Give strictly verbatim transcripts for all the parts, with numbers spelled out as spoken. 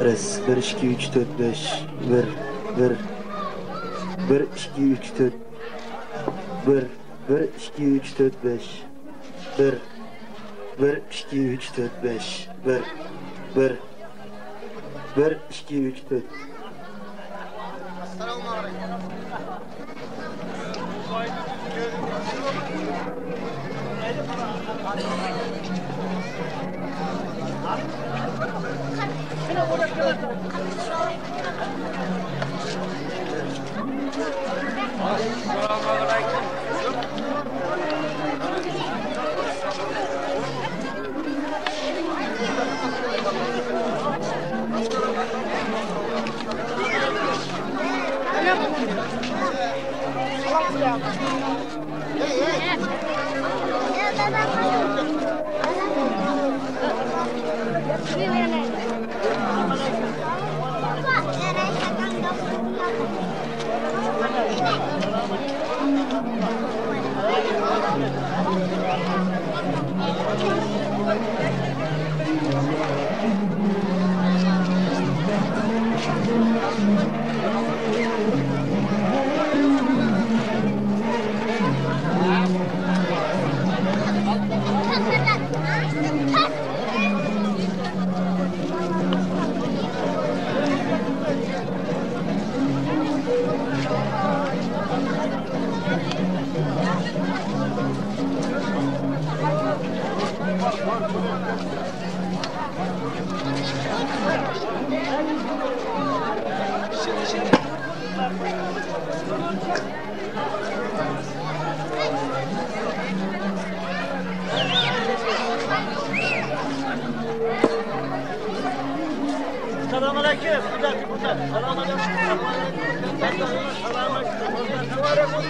راست، بىر، ئىككى، ئۈچ، تۆت، بەش، بىر، بىر، بىر، ئىككى، ئۈچ، تۆت، بىر، بىر، ئىككى، ئۈچ، تۆت، بەش، بىر، بىر، ئىككى، ئۈچ، تۆت، بەش، بىر، بىر، بىر، ئىككى، ئۈچ، تۆت. Selamünaleyküm. Burada, burada. Selamünaleyküm. Selamünaleyküm. Mübarek olsun.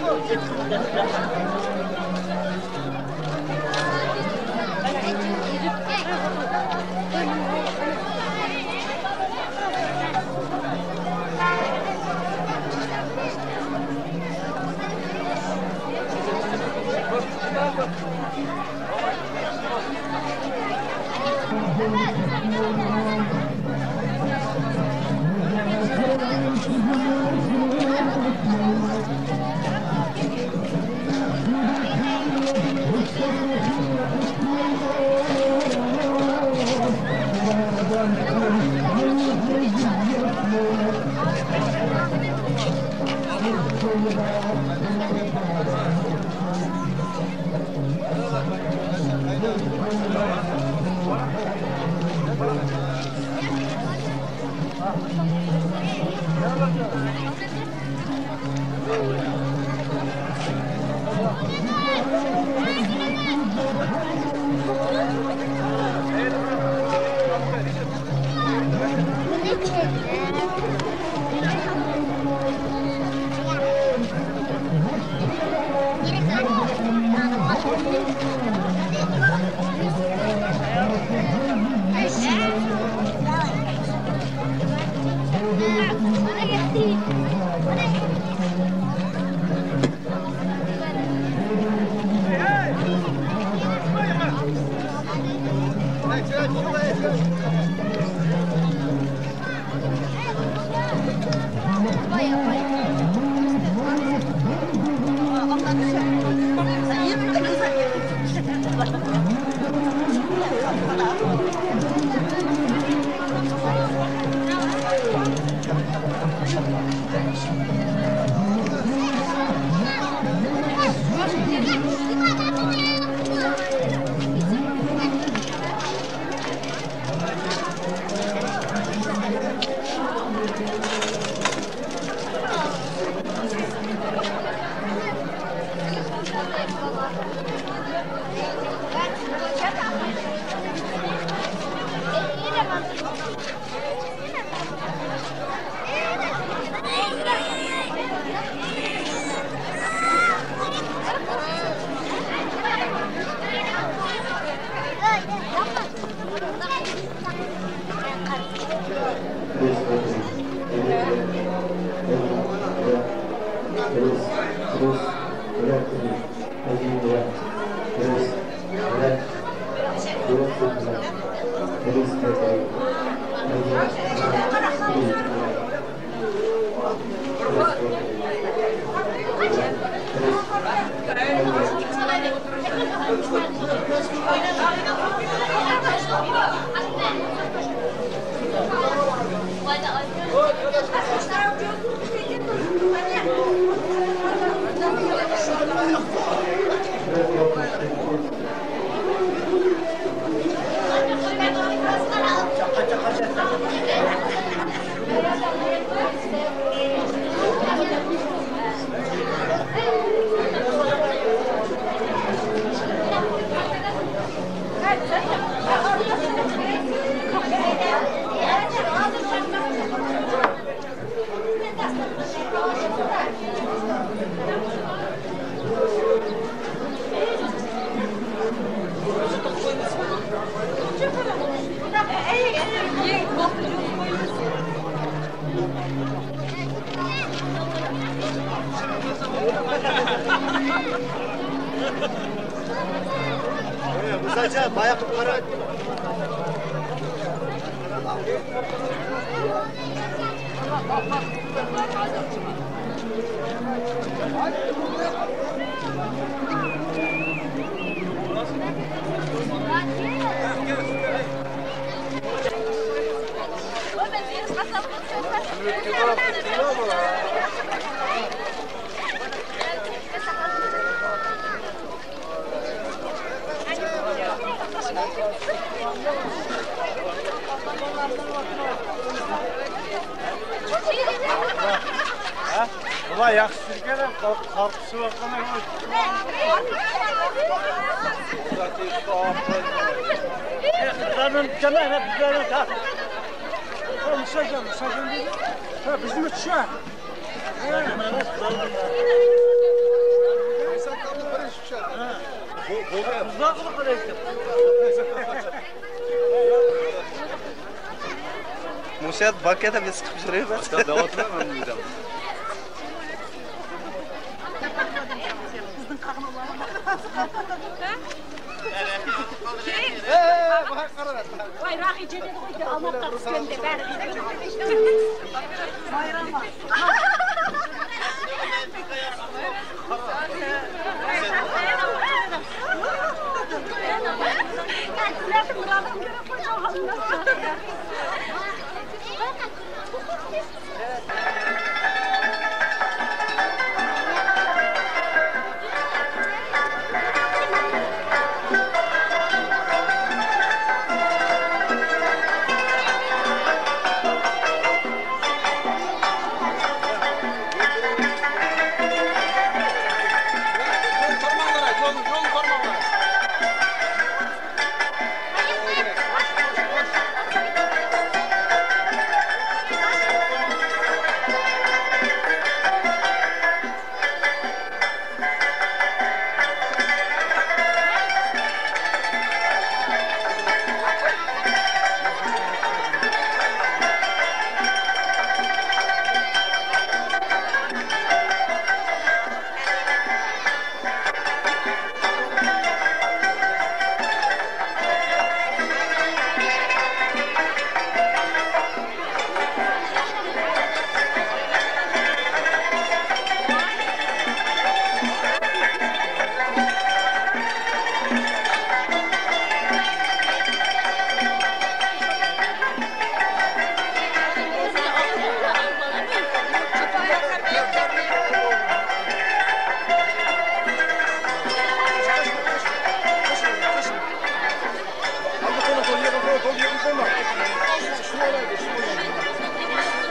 Misal uchun, boya qilib qara. بۇلار ياخشى سۈرگەن، قارقۇسى باققان. قىزلارنىڭ جانى، ھە، بىزلەرنىڭ تا. مۇشاجان، مۇشاجان دېدى. ھە، بىزنىڭ چۈشە. مۇشۇ يەردە باكەتە بىز چىقىپ يۈرىمىز. ۋاي، راخى جېنىدە ئالماققا قىز كۆندى، بەرى.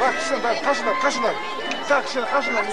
Bak, şunu, bak, taşına, taşına. Sen şimdi kaçın lan.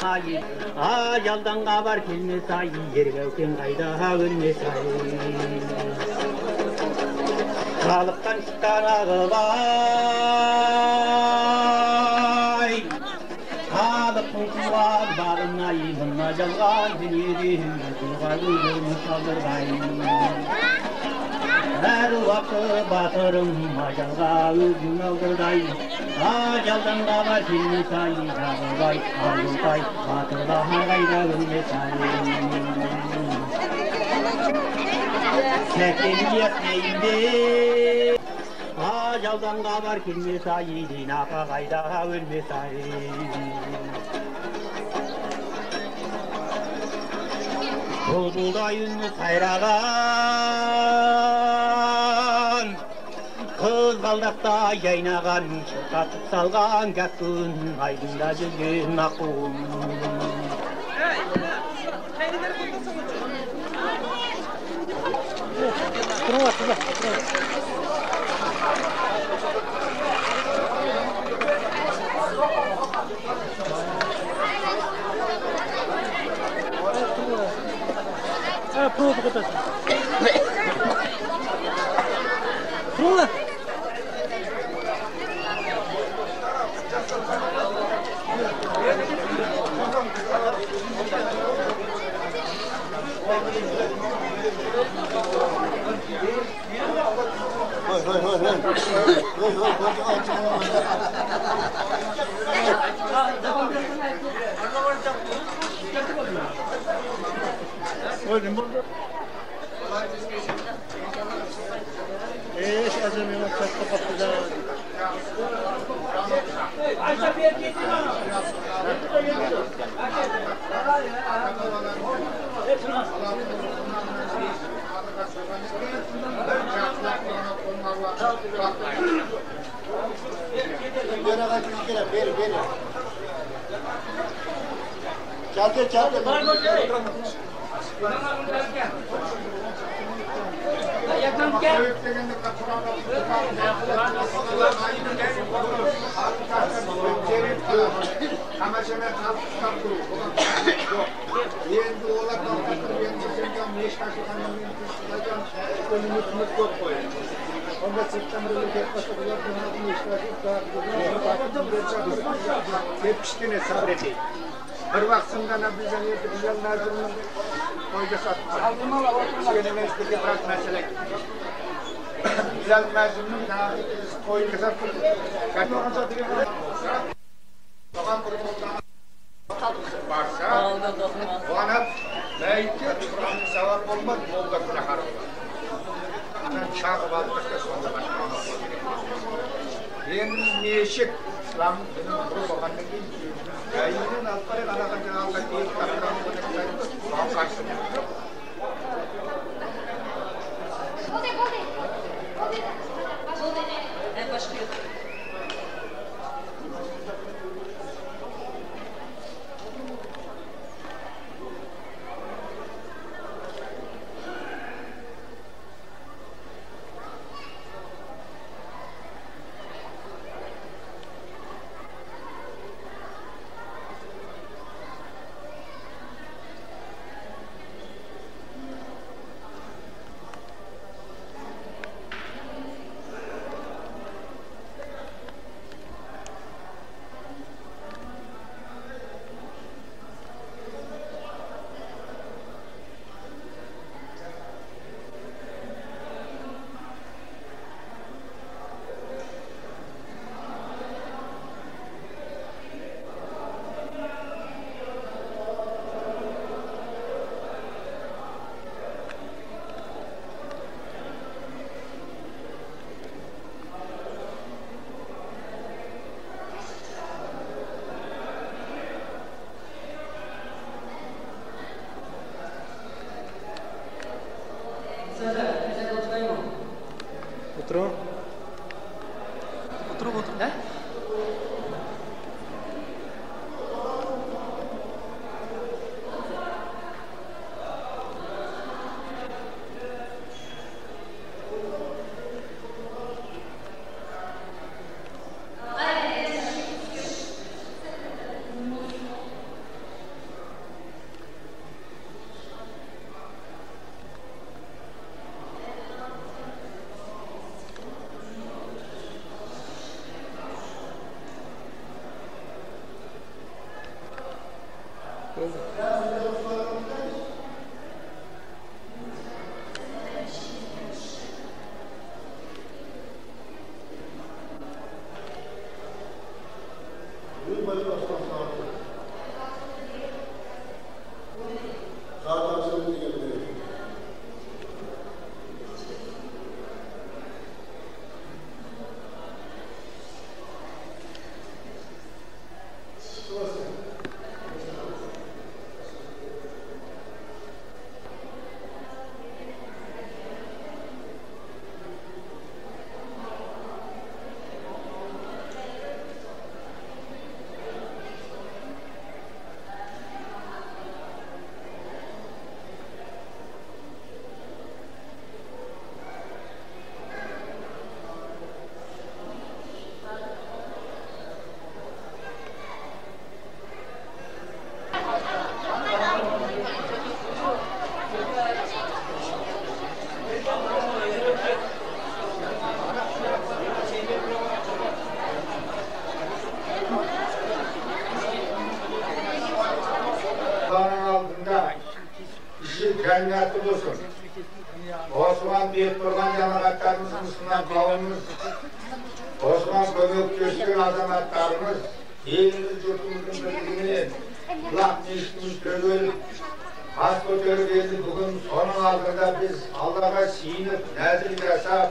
ئاي، ئاي، ئالدىڭغا بار كەلمەس ئاي، يەرگە ئۆكۈن قايدا ئۆلمەس ئاي. خالىقتان چىققان ئاغىۋاي، خالىقتىن قۇۋان باغىنا يېلىنا جالغان دۈنيىدىن قۇلغا ئۆزۈم چالدىرغاي. ھەر ۋاقىت باتۇرۇم ئاجالغا ئۆزۈم ئالدىرغاي. ئاجالدىن بابا كېلمىساي، داغۇباي، ئارغۇباي، باتۇرغا ھارغايدا ئۆلمىساي. سەكىن يەتمەيدى. ئاجالدان خەۋەر كەلمىساي، دىناقا قايدا ئۆلمىساي. بۇلبۇلدا يۈننى سايرىغان، قىزغالداقتا ياينىغان، شىرقاتىپ سالغان گەپكۈن، ئايدىڭدا جۈگۈن ماقۇل. Beri, beri. Geldi, geldi. Endi olar kalkıp endi sen tam neşkaşı kanalın. Ümidimiz yok böyle. Onda sırttan böyle bir başka bir lafın altını işlerdik. Daha bir lafın altını bir çarpıp. Hep işte ne sabredeyim. Bir vaktinden bizden yedi güzel nazırının koyca sattık. Yeni mecbur bırak mesele. Güzel mezunun daha koyca sattık. بارسا، ئانا مەيتى تۇرغانغا سەۋەب بولماس، موللا گۇناھكار بولار. چاغ ۋاقىتتا شۇنداق. ئەمدى نېشىك ئىسلام دىنى قۇرۇپ بولغاندىن كېيىن، ئەينەن ئالقىرى قاراغان جاھاندا كېيىن تاپقان بولدى، بولدى. بولدى. بولدى. بولدى. باشقا يوق. تۇرۇڭ. ئولتۇرۇڭ، ئولتۇرۇڭ. ھە؟ ئىشى جەننەتتە بولسۇن. ئوسمان بېيىپ تۇرغان جامائەتلىرىمىز، مۇسۇلمان قەۋمىمىز، ئوسمان كۆمەك كۆرسىتىپ ئازامەتلىرىمىز، ئېلىمىز، يۇرتىمىزنىڭ بىرلىكىنى، قۇلاق مېشىتىمىز تۆگۈل، باش كۆتۈرۈپ ئېلىپ، بۈگۈن سونىڭ ئالدىدا بىز ئاللاغا سىيىنىپ، نەزىر ياساپ،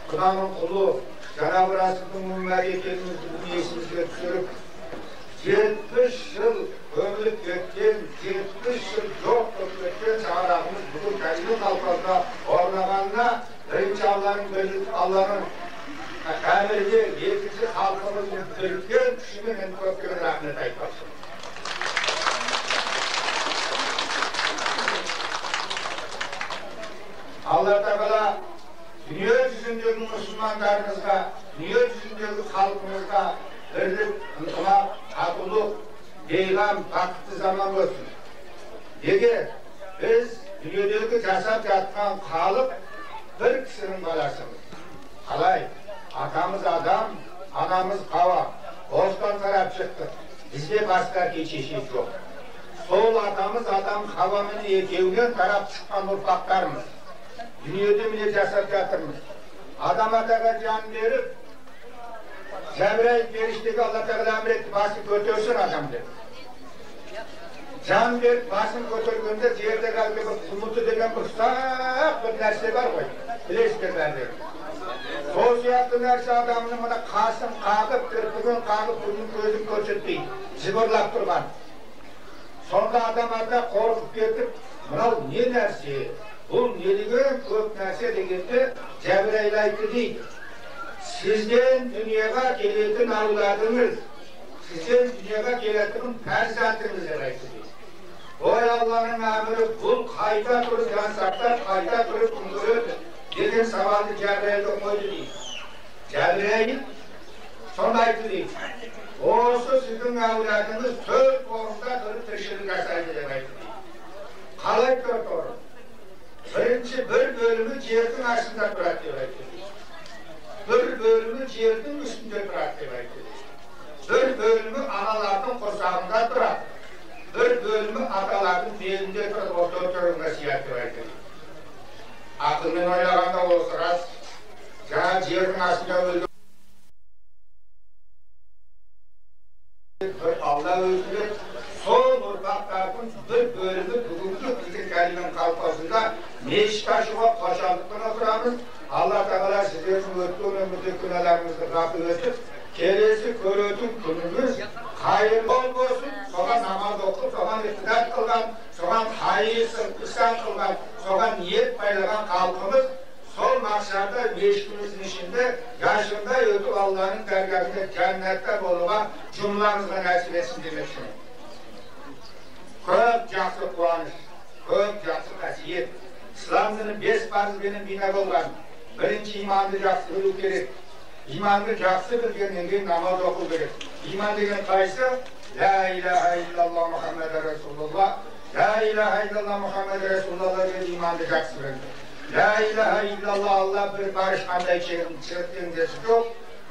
خۇدانىڭ قۇلى، جانابى رەسۇلنىڭ مۇنبەرگە كەلگىنىمىزنى ئېسىمىزگە چۈشۈرۈپ، يەتمىش يىل كۆمۈلۈپ كەتكەن، يەتمىش يىل يوق بولۇپ كەتكەن شاھراغىمىز بۈگۈن كەلگىن خەلقىمىزگە ئورنىغاندا، بىرىنچى ئاللانىڭ بىرلىك، ئاللانىڭ ئەمرىگە، ئىككىنچى خەلقىمىزنىڭ بىرلىككە چۈشىنىپ، مەن كۆپتىن رەھمەت ئېيتماقچىمەن. ئاللا تائالا دۇنيا يۈزىدىكى مۇسۇلمانلىرىمىزغا، دۇنيا يۈزىدىكى خەلقىمىزغا بىرلىك، ئىنقىلاب، تاتۇلۇق، بەيرام، بەختلىك زامان بولسۇن. نېگە بىز دۇنيادا ياشاپ ياتقان خەلق بىر كىشىنىڭ بالىسىمىز. قالاي، ئاتامىز ئادەم، ئانامىز ھاۋا، بوستان تەرەپ چىقتۇق. بىزگە باشقا كېچىشى يوق. سول ئاتامىز ئادەم، ھاۋا مەن ئىككىيلەن تەرەپ چىققان ئۇرپاقلىرىمىز. دۇنيادا مىللەت ياشاپ ياتىمىز. ئادەم ئاتاغا جان بېرىپ، جەبرائىل پەرىشتىگە ئاللا تائالا ئەمر ئېيتتى، باشنى كۆتۈرسۇن ئادەم دەپ. جان بېرىپ باشنى كۆتۈرگەندە، يەردە ھېلىقى بىر قۇمۇتى دېگەن بىر ئۇسساق بىر نەرسە بار غوي، بىلەيسىز بەزى. سول سىياقتا نەرسە ئادەمنى مانا قاسىم قاغىپ، كىرپىكىنى قاغىپ، بۇرنىنى كۆزىنى كۆرسەتمەي جىبىرلاپ تۇرغان. سوندا ئادەم ئاتا قورقۇپ كېتىپ، مانا نە نەرسە؟ بۇ نېمىدېگەن كۆپ نەرسە دېگەندە، جەبرائىل ئېيتتى دەيدۇ، سىزدىن دۇنياغا كېلىدىغان ئەۋلادىڭىز، سىزدىن دۇنياغا كېلىدىغان پەرزەنتىڭىز دەپ ئېيتتى دەيدۇ. ۋاي ئاللانىڭ ئەمرى، بۇ قايتا تۇرۇپ جان ساقلاپ، قايتا تۇرۇپ ئۆمرى دېگەن ساۋالنى جەبرائىلگە قويدى دەيدۇ. جەبرائىل شۇنداق ئېيتتى دەيدۇ. بولسا سىزنىڭ ئەۋلادىڭىز تۆت ئورۇندا تۇرۇپ تىرىكچىلىك ياسايدۇ دەپ ئېيتتى دەيدۇ. قالاي تۆت ئورۇن؟ بىرىنچى بىر بۆلۈمى يەرنىڭ ئاستىدا تۇراتتى دەپ ئېيتتى. بىر بۆلۈمى يەرنىڭ ئۈستىدە تۇراتتى دەپ ئېيتتى. بىر بۆلۈمى ئانىلارنىڭ قورساقلىرىدا تۇراتتى. بىر بۆلۈمى ئاتىلارنىڭ بېلىدە تۇراتتى، ئوتتۇرىدا تۇرىدىغان نەسىھەت دەپ ئېيتتى. ئەقىل بىلەن ئويلىغاندا بولسا راست. يەرنىڭ ئاستىدا ئۆلگەن بىر ئاللا ئۆزى، سول ئۇرپاقلاردىن بىر بۆلۈمى بۈگۈنكى بىزنىڭ كەلگەن خەلقىمىزگە نېشى تاشۇغا خۇشاللىق بىلەن ئولتۇرىمىز. ئاللا تائالا سىزلەرنىڭ ئۆتكەن ئۆمۈردىكى گۇناھلىرىڭىزنى غەپۇ ئېتىپ، كېلىسى كۆرۈۋاتقان كۈنىمىز خەير بول بولسۇن. سوغان ناماز ئوقۇپ، سوغان ئىبادەت قىلغان، سوغان خەير ئىھسان قىلغان، سوغان نىيەت بايلىغان خەلقىمىز سول مەھشەردە مەشىقىمىزنىڭ ئىچىدە ياشىرىندا ئۆتۈپ، ئاللانىڭ دەرگاھىدا جەننەتتە بولۇشقا جۈملىمىزگە نەسىپ ئەتسۇن دېمەكچىمەن. كۆپ ياخشى قۇۋانچ، كۆپ ياخشى خاسىيەت. ئىسلام دىنى بەش پەرز بىلەن بىنا بولغان. بىرىنچى، ئىماننى ياخشى بىلىش كېرەك. ئىماننى ياخشى بىلگەندىن كېيىن ناماز ئوقۇش كېرەك. ئىمان دېگەن قايسى؟ لا ئىلاھە ئىللاللا مۇھەممەدۇر رەسۇلۇللا. لا ئىلاھە ئىللاللا مۇھەممەدۇر رەسۇلۇللا دېگەن ئىماننى ياخشى بىلىش. لا ئىلاھە ئىللاللا، ئاللا بىر، باشقا ھېچ ئىلاھ يوق.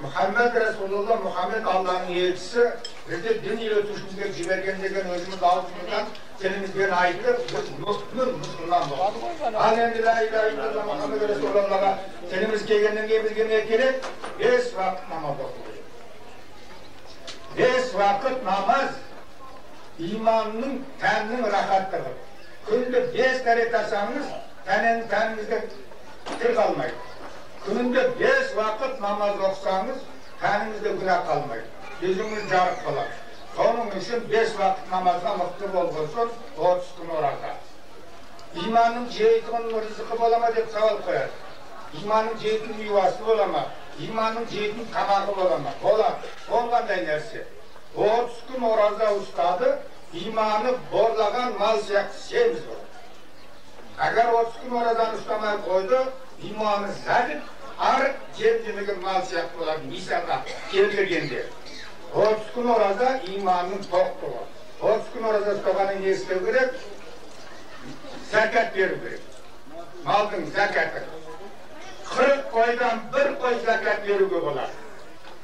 مۇھەممەد رەسۇلۇللا، مۇھەممەد ئاللانىڭ ئېلچىسى، بىزنى دىن ئۆتۈشىمىزگە جىبەرگەن دېگەن ئۆزىمىز ئالدىمىزدىن تىلىمىز بىلەن ئېيتىپ، بىز مۆمىن، مۇسۇلمان بولدۇق. ھازىر ئەمدى لا ئىلاھە ئىللاللا مۇھەممەد رەسۇلۇللاغا تىلىمىز كەلگەندىن كېيىن بىزگە نېمە كېرەك؟ بەش ۋاقىت ناماز ئوقۇش كېرەك. بەش ۋاقىت ناماز ئىماننىڭ، تەننىڭ راھەتلىكى. كۈندە بەش رەكەت قىلساڭىز، تەنىڭ، تەنىڭىزدە كىر قالمايدۇ. كۈندە بەش ۋاقىت ناماز ئوقۇساڭىز، تەنىڭىزدە گۇناھ قالمايدۇ. يۈزىڭىز يورۇق بولىدۇ. شۇنىڭ ئۈچۈن بەش ۋاقىت نامازغا مۇقتىدى بولغۇسىن، ئوتتۇز كۈن ئورازا. ئىماننىڭ جېيىتىنىڭ رىزقى بولامدۇ دەپ سوئال قويىدۇ. ئىماننىڭ جېيىتىنىڭ مېۋىسى بولامدۇ؟ ئىماننىڭ جېيىتىنىڭ تامىقى بولامدۇ؟ بولىدۇ. بولغاندەك نەرسە. ئوتتۇز كۈن ئورازا ئۇستىدى، ئىمانى بورلىغان مال سىياقى سېمىز بولىدۇ. ئەگەر ئوتتۇز كۈن ئورازانى ئۇستىماي قويدى، ئىمانى زەئىپ، ئارىق جىم جىمىگە مال سىياقى بولىدۇ. مىسالغا كەلتۈرگەندە، ئوتتۇز كۈن ئورازا ئىماننىڭ توختىغۇ. ئوتتۇز كۈن ئورازا ئۇستىغاننى نېمە ئىش قىلىش كېرەك؟ زەكەت بېرىش كېرەك. مالدىن زەكەت. قىرىق قويدىن بىر قوي زەكەت بېرىشكە بولىدۇ.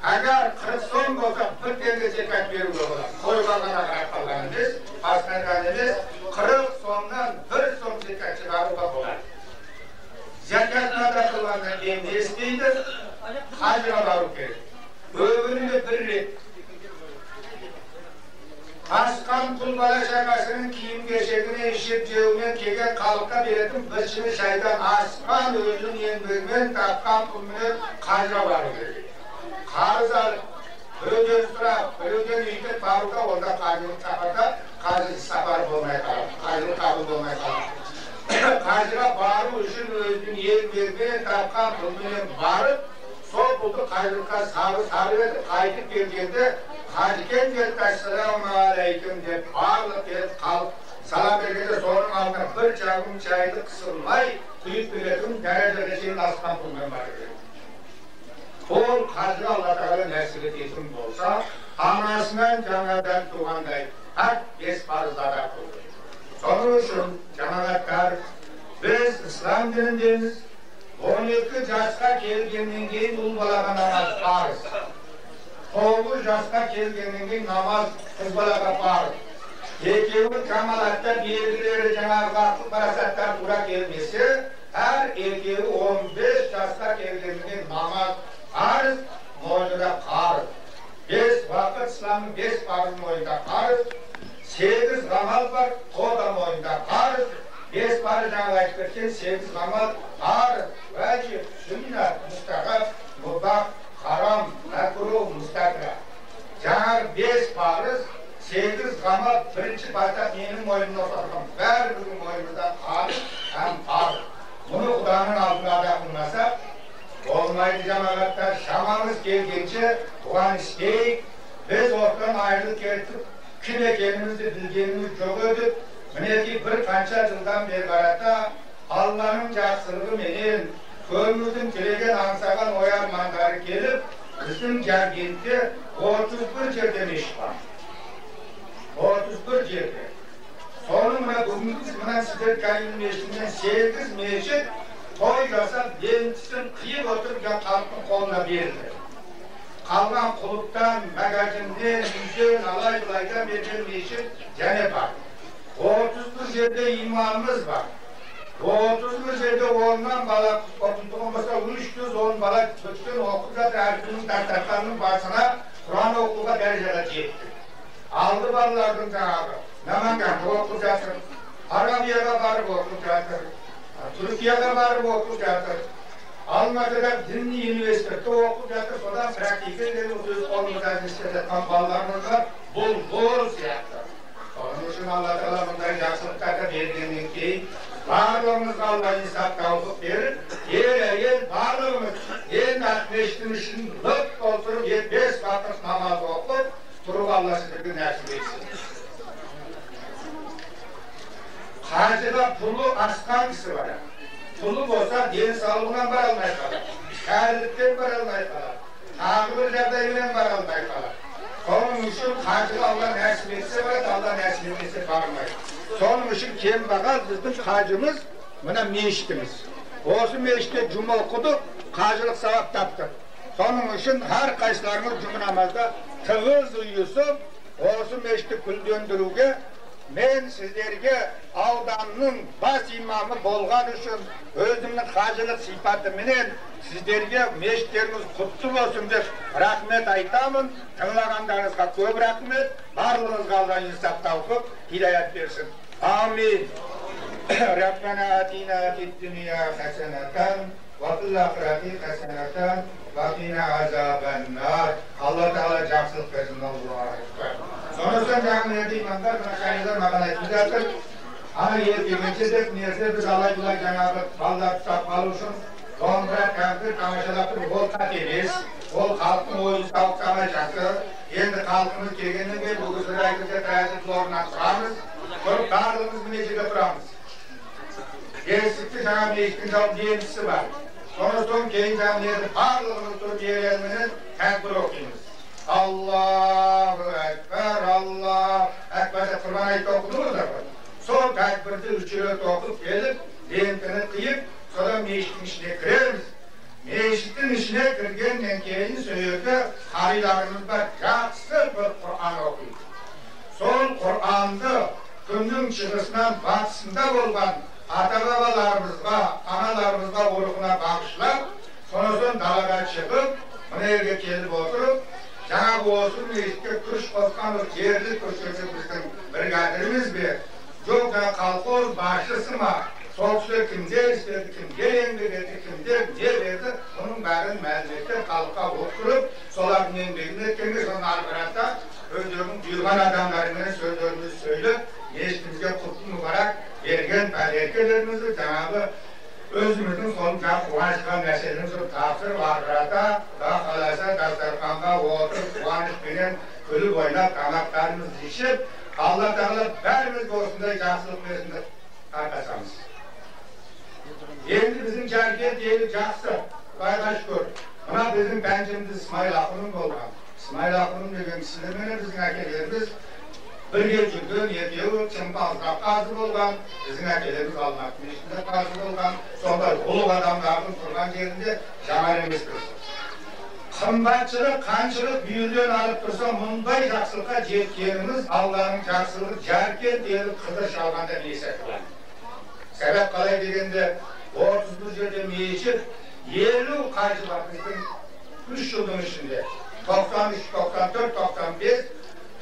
ئەگەر قىرىق سوم بولسا، بىر تەڭگە زەكەت بېرىشكە بولىدۇ. قويغا قاراپ قالغان بىز، ئاسماندا ئەمەس، قىرىق سومدىن بىر سوم زەكەت چىقىرىشقا بولىدۇ. زەكەتنى ئادا قىلغاندىن كېيىن نېمە ئىش قىلىدۇ؟ ھاجغا بېرىش كېرەك. ئۆمرىدە بىر رەت. ئاشقان پۇل بالا چاقىسىنىڭ كىيىم-كېچەكنى ئېشىپ، جېۋىنى كىيگەن قالىققا بېرىدۇ، بىر چىنە شەيتان ئاشقان ئۆزىنىڭ يېنى بىلەن تاپقان پۇل بىلەن قاجىغا بارىدۇ. قارىسا، بىرىدىن سوراپ، بىرىدىن ئېيتىپ، بارىدۇ، ئۇندا قاجىنى تاپىدۇ، قاجى ساپار بولماي قالىدۇ، قاجىنى قابۇل بولماي قالىدۇ. قاجىغا بارۇش ئۈچۈن ئۆزىنىڭ يېنى بىلەن تاپقان پۇل بىلەن بارىپ، سوپۇلدى قايرىلقا سارى سارى بېرىپ قايتىپ كەلگەندە، قاجىكەن كەلدى، ئەسسالامۇ ئەلەيكۇم دەپ بارلىق كېلىپ قال-، سالام بەرگەندە، سورۇن ئالدىغا بىر چاغىم چاينى قىسىلماي قۇيۇپ بېرىدۇ، دەرەجىگە چېيىن ئاسقان پۇللىرىم بار ئىدى. ئۇ قاجىغا ئاللا تائالا نەسىپ ئېتىپ بولسا، ئانىسىنىڭ جانىدىن تۇغقاندەك ھەق بەش پەرزنى ئادا قىلدى. شۇنىڭ ئۈچۈن جامائەتلەر، بىز ئىسلام دىنىدىمىز، ئون ئىككى ياشقا كەلگەندىن كېيىن ئۇل بالاغا ناماز پەرز. توققۇز ياشقا كەلگەندىن كېيىن ناماز قىز بالاغا پەرز. ئېكىۋى كامالەتتە بىر-بىرلىرى جانابى ئەقىل پاراسەتلەر تۇرا كەلمىسە، ھەر ئېكىۋى ئون بەش ياشقا كەلگەندىن كېيىن ناماز پەرز، موينىدا قەرز. بەش ۋاقىت ئىسلامنىڭ بەش پەرزى موينىدا قەرز، سەككىز ئامال بار، تودا موينىدا قەرز، بەش پەرز جەڭ ئېيتىپ كەتكەن، سەككىز ئامال پەرز، ۋاجىپ، سۈننەت، مۇستەھەب، مۇباھ، ھارام، مەكرۇھ، مۇستەكرەھ. جەڭ بەش پەرز، سەككىز ئامال بىرىنچى پەرز مېنىڭ موينۇمدا تۇرغان، بەرىبىر موينىمىزدا قەرز ھەم پەرز. بۇنى خۇدانىڭ ئالدىدا ئادا قىلمىساق، بولمايدۇ جامائەتلەر، شامالىمىز كەلگىنىچە قۇۋانچ ئىچەيلى. بىز ئوتتىن ئايرىلىپ كېتىپ، كىم ئىكەنلىكىمىزنى بىلگىنىمىز يوق ئىدى. مىنەكى بىر قانچە يىلدىن بېرى قاراپ، ئاللانىڭ جاخشىلىقى بىلەن كۆڭلىمىزدىن تىلىگەن ئاڭسىغان ئويار ماندارى كېلىپ، بىزنىڭ جەمئىيەتكە ئوتتۇز بىر يىلدىن ئېشىپ بار. ئوتتۇز بىر يىلدىن. سونىڭ بىلەن بۈگۈنكى كۈنى مەن سىزگە كەلگەن مەسچىتتىن سەككىز مەسچىت توي ياساپ، لېنتىسىنى قىيىپ ئولتۇرۇپ، خەلقنىڭ قولىغا بېرىلدى. قالغان كۇلۇبتىن، ماگازىندىن، ئۆيدىن، ئالاي-بۇلايدىن بېرىلگەن مەسچىت يەنە بار. ئوتتۇز بىر يىلدا ئىمامىمىز بار. ئوتتۇز بىر يىلدا ئوننان بالا ئوقۇتقان بولسا، ئۈچ يۈز ئون بالا پۈتكۈل ئوقۇپ ياتىدۇ، ھەر كۈنى دەرسخانىنىڭ باشىدا قۇرئان ئوقۇغان دەرىجىگە يەتتى. ئالدى بالىلاردىن جاڭاغۇ نامانگاندا ئوقۇپ ياتىدۇ، ئارابىيەگە بارىپ ئوقۇپ ياتىدۇ، تۈركىيەگە بارىپ ئوقۇپ ياتىدۇ، ئالماتىدا دىنىي ئۇنىۋېرسىتېتتا ئوقۇپ ياتىدۇ، سودا پراكتىكا دېگەن ئۆز ئورنىدا ئىشلەۋاتقان بالىلارنىڭ بۇلبۇل سىياقى. شۇنىڭ ئۈچۈن ئاللا تائالا بۇنداق ياخشىلىقلارنى بەرگەندىن كېيىن، بارلىقىمىزغا ئاللا ئىنساپ تەۋپىق بېرىپ، يېرى يېرى نەسىپ ئەتسۇن. قاجىغا پۇلى ئاسقان كىشى بار. پۇلى بولسا دېنى ساغلىقى بىلەن بارالماي قالار. كەللىكتىن بارالماي قالار. تاغى بىر جاغداي بىلەن بارالماي قالار. شۇنىڭ ئۈچۈن قاجىغا ئاللا نەسىپ ئەتسە بارىدۇ، ئاللا نەسىپ ئەتمىسە بارمايدۇ. شۇنىڭ ئۈچۈن كەمبەغەل بىزنىڭ قاجىمىز، مانا مەسچىتىمىز. ئوشۇ مەسچىتتە جۈمە ئوقۇدۇق، قاجىلىق ساۋاب تاپتۇق. شۇنىڭ ئۈچۈن ھەر قايسىلارىڭىز جۈمە نامازدا تىغىز ئۇيۇشۇپ، ئوشۇ مەسچىتنى گۈللەندۈرۈشكە مەن سىزلەرگە ئاۋداننىڭ باش ئىمامى بولغان ئۈچۈن ئۆزۈمنىڭ قاجىلىق سۈپىتى بىلەن سىزلەرگە مەسچىتلىرىڭىز قۇتلۇق بولسۇن دەپ رەھمەت ئېيتىمەن. تىڭلىغانلىرىڭىزغا كۆپ رەھمەت. بارلىقىڭىزغا ئاللا ئىنساپ، تەۋپىق، ھىدايەت بەرسۇن. ئامىن. رەببەنا ئاتىنا فىد دۇنيا ھەسەنەتەن ۋە فىل ئاخىرەتى ھەسەنەتەن ۋە قىنا ئازابەن نار. ئاللا تائالا جاقسىلىق بەرسۇن. ئاللاھۇ ئەكبەر. سونراسىدىن جامائەت ئىماملار، مانا شاگىرتلار ماقالە ئېيتىپ بېرىپتۇ. ئانا يەر دېگەنچە دەپ نېرىسى بىز ئالاي بۇلاي جانابى بالىلار تۇتۇپ قالۇشۇن. دومبىرا، كەمپۈت، تاماشىلاپ تۇرۇپ، ھول قاتىمىز، ھول خەلقنىڭ ئويۇن ساۋۇق تاماشاسى. ئەمدى خەلقىمىز كەلگەندىن كېيىن بۇ گۈزەل ھەرىكەتكە تەزىم ئورناپ تۇرىمىز. تۇرۇپ، بارلىقىمىز مۇنازىرىگە تۇرىمىز. يەسلىكتە جامائەتنىڭ دېمىسى بار. شۇنىڭدىن كېيىن جامائەتتە بارلىقىمىز تۇرۇپ يەرلىرىمىزدىن تەكبىر ئوقۇيمىز. ئاللاھۇ ئەكبەر، ئاللاھۇ ئەكبەر دەپ قۇربان ھېيتنى ئوقۇدىڭىزلارمۇ؟ شۇ تەكبىرنى ئۈچ رەت ئوقۇپ كېلىپ، لېنتىنى قىيىپ، سوراپ مەسچىتنىڭ ئىچىگە كىرىمىز. مەسچىتنىڭ ئىچىگە كىرگەندىن كېيىن، سۆيۈكلۈك قارىيلارىمىز بار، ياخشى بىر قۇرئان ئوقۇيمىز. شۇ قۇرئاندا كۈننىڭ چىغىسىدىن باتىسىدا بولغان ئاتا-بابىلىرىمىزغا، ئانىلىرىمىزغا، ئۇرۇقىغا باغىشلاپ، شۇنىڭدىن دالاغا چىقىپ، مانا يەرگە كېلىپ ئولتۇرۇپ، جانابى ئوشۇ مەسچىتكە كۈچ قوشقان بىر يەرلىك، بىر شۇ بىزنىڭ برىگادىرىمىز بار. جوكا كولخوز باشلىسىمۇ، سوغۇشتا كىمگە ئىش بەردى، كىمگە يەڭگە بەردى، كىمگە نە بەردى، بۇنىڭ بارىنى مەلۇم ئېتىپ، خەلققە ئۇقتۇرۇپ، شۇلارنىڭ نېمە دېگىنى ئېيتكەنگە، شۇنىڭ ئارقىسىدا ئۆزلىرىنىڭ جىيغان ئادەملىرىنىڭ سۆزلىرىنى سۆزلەپ، مەسچىتىمىزگە قۇتلۇق مۇبارەك بەرگەن پەرۋەردىگارىمىزنى جانابى ئۆزىمىزنىڭ سولىمىزغا قۇۋانچ قىلغان نەرسىلىرىمىزنى تاپشۇرۇپ، ئاخىرىدا، خۇدا خالىسا، داستارخانغا ئولتۇرۇپ، قۇۋانچ بىلەن كۈلۈپ ئويناپ، تاماقلىرىمىزنى يېيىپ، ئاللا تائالا بەرىمىزگە ئوشۇنداق ياخشىلىق بەرسۇن دەپ تارقاشامىز. ئەمدى بىزنىڭ جەرگە دېيىلى جاقسى، خۇداغا شۈكۈر. مانا بىزنىڭ پەنجىمىزدە ئىسمائىل ئاخۇنۇم بولغان. ئىسمائىل ئاخۇنۇم دېگەن كىشىلەر مانا بىزنىڭ ئەكەلىرىمىز بىر يىل جۈدۈن يەتتە يىل چىڭ پازىلاب قازى بولغان، بىزنىڭ ئەكەلىرىمىز ئالماتا مەسچىتىدە قازى بولغان، شۇنداق ئۇلۇغ ئادەملەردىن تۇرغان يېرىندە جامائەتىمىز تۇرسۇن. قىمباتچىلىق قانچىلىق بۇ يەردىن ئېلىپ تۇرسا، مۇنداق ياخشىلىققا يەتكىنىمىز ئاللانىڭ ياخشىلىقى، جەركەن ئېلىپ قىدىرىش ئالغاندا نېسىپ قىلار. سەۋەب قالاي دېگەندە، ئوتتۇز بىر يىلدىن بېرى يېلۇ قاجىلار بىزنىڭ ئۈچ يىلنىڭ ئىچىدە، توقسان ئۈچ، توقسان تۆت، توقسان بەش،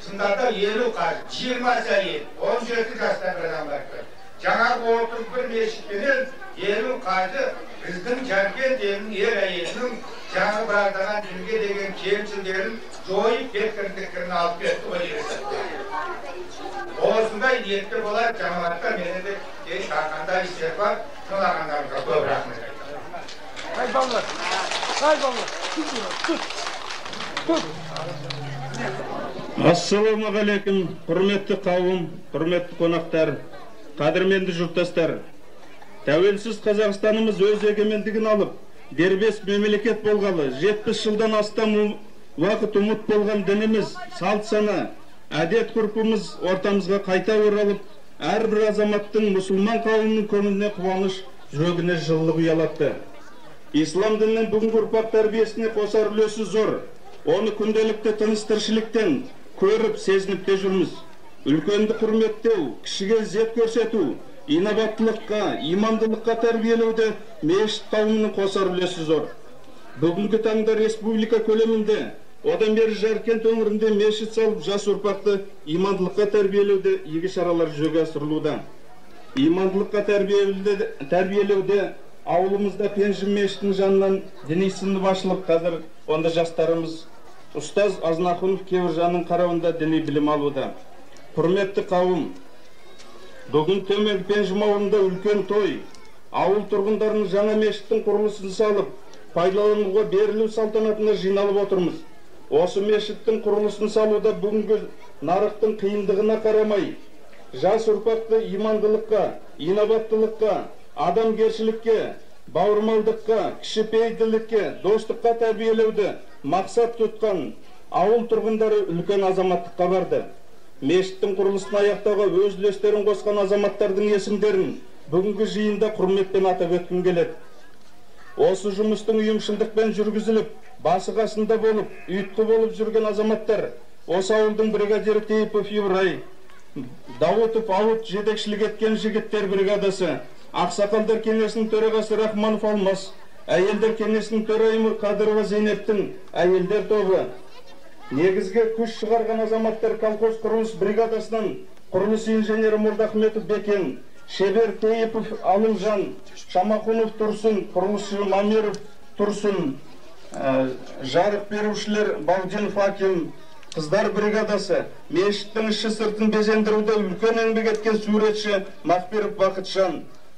شۇنداقتا يېلۇ قاجى، يىگىرمە يىل، ئون يەتتە ياشتا بىر ئادەم بار ئىكەن. جانابى ئوتتۇز بىر مەسچىت بىلەن يېلۇ قاجى بىزنىڭ جەمئىيەتنىڭ، ئېر-ئايالنىڭ جەڭگە بارىدىغان دىنگە دېگەن كەمچىلىكلىرىنى جويۇپ، كەتكەن كىرىنى ئېلىپ كەتتى، ئۇ يەردە. ئوشۇنداق نىيەتتە بولار، جامائەتتە مەندە ھېچقانداق ئىشلار بار، شۇلارغا كۆپ رەھمەت. ھەي بالىلار، ھەي بالىلار، تۇت، تۇت، تۇت. ئەسسالامۇئەلەيكۇم، ھۆرمەتلىك قەۋم، ھۆرمەتلىك قوناقلار، قەدىرمەن يۇرتداشلار. تەۋەلسىز قازاقىستانىمىز ئۆز ئېگېمەنلىكىنى ئېلىپ، دەربەس مەملىكەت بولغىلى يەتمىش يىلدىن ئاشتى ۋاقىت ئۈمىد بولغان دىنىمىز، سالت-سانا، ئادەت-غۇرپىمىز ئورتىمىزغا قايتا ئورىلىپ، ھەر بىر ئازاماتنىڭ، مۇسۇلمان قەۋمىنىڭ كۆڭلىنى قۇۋانچ، يۈرىكىنى يىللىق ئۇيالاتتى. ئىسلام دىنىنىڭ بۈگۈنكى ئۇرپاق تەربىيەسىنىڭ قوشار ئۈلۈشى زور. ئۇنى كۈندىلىكتە تىنچ-تىرىكچىلىكتىن كۆرۈپ، سېزىنىپ تۇرىمىز. ئۈلكەندە ھۆرمەتلەش، كىشىگە ئىززەت كۆرسىتىش، ئىناۋەتلىككە، ئىماندارلىققا تەربىيەلەشتە مەسچىت قەۋمىنىڭ قوشار ئۈلۈشى زور. بۈگۈنكى تاڭدا رېسپۇبلىكا كۆلىمىندە، ئۇدۇل، جەركەنت ئۆڭرىدە مەسچىت سېلىپ، ياش ئۇرپاقنى ئىماندارلىققا تەربىيەلەشتە ئىگە چارىلەر ئۈزۈلگە ئاشۇرۇلىدۇ. ئىماندارلىققا تەربىيەلەشتە، تەربىيەلەشتە ئاۋۇلىمىزدا پەنجىم مەسچىتنىڭ جانلىنىپ، دىنىي سىنىپنى باشلاپ، ھازىر ئۇندا ياشلىرىمىز ئۇستاز ئازناخۇنوف كېۋىرجاننىڭ قارىۋىدا دىنىي بىلىم ئالىدۇ. ھۆرمەتلىك قەۋم، بۈگۈن تۈمەن پەنجىم ئاۋۇلىدا ئۈلكەن توي، ئاۋۇل تۇرغۇنلىرىنىڭ جاڭا مەسچىتنىڭ قۇرۇلۇشىنى سېلىپ، پايدىلانغىلى بېرىلىش سالتانىتىنى جىينىلىپ ئولتۇرىمىز. ئوسۇ مەسچىتنىڭ قۇرۇلۇشىنى سالۇۋدا بۈگۈنكى نارىقنىڭ قىيىنلىقىغا قارىماي، ياش ئۇرپاقنى ئىمانلىققا، ئىناۋەتلىككە، ئادەمگەرچىلىككە، باۋرىماللىققا، كىشىپەيلىلىككە، دوستلۇققا تەربىيەلەۋدە مەقسەت تۇتقان ئاۋۇل تۇرغۇنلىرى ئۈلكەن ئازامەتلىككە باردى. مەسچىتنىڭ قۇرۇلۇشىنى ئاياغلىتىۋغا ئۆز ئۈلۈشلىرىنى قوشقان ئازامەتلەرنىڭ ئېسىملىرىنى بۈگۈنكى يىغىندا ھۆرمەت بىلەن ئاتاپ ئۆتكۈم كېلىدۇ. ئوسۇ جۇمۇسىنىڭ يۇمشىنلىق بىلەن يۈرگۈزۈلۈپ، باسىقاسىندا بولۇپ، ئۈيتتە بولۇپ يۈرگەن ئازامەتلەر، ئوسۇ ئاۋۇلىنىڭ برىگادىرى تېيىپوف ئىبراھىم، داۋۇتوف ئاۋۇت يېتەكچىلىك ئەتكەن يىگىتلەر برىگاداسى، ئاقساقاللار كېڭەشنىڭ تۆرىغاسى راخمانوف ئالماس، ئەيەللەر كېڭەشنىڭ تۆرەيمۇ قادىروۋا زەينەپنىڭ ئەيەللەر توپى، نېگىزگە كۈچ چىقارغان ئازامەتلەر كالخوز قۇرۇلۇش برىگاداسىنىڭ قۇرۇلۇش ئىنژېنېرى مولداخمەتوف بېكىم، شېبەر تېيىپوف ئالىمجان، شاماخۇنوف تۇرسۇن، قۇرۇلۇشچى مامىروف تۇرسۇن، ئە، جارق بېرىۋچىلەر باغجىنوف ھاكىم، قىزلار برىگاداسى، مەسچىتنىڭ ئىچى سىرتىنى بېزەندۈرۈۋدە ئۈلكەن ئەڭبەك ئەتكەن سۈرەتچى ماخپىروف ۋاقىتجان،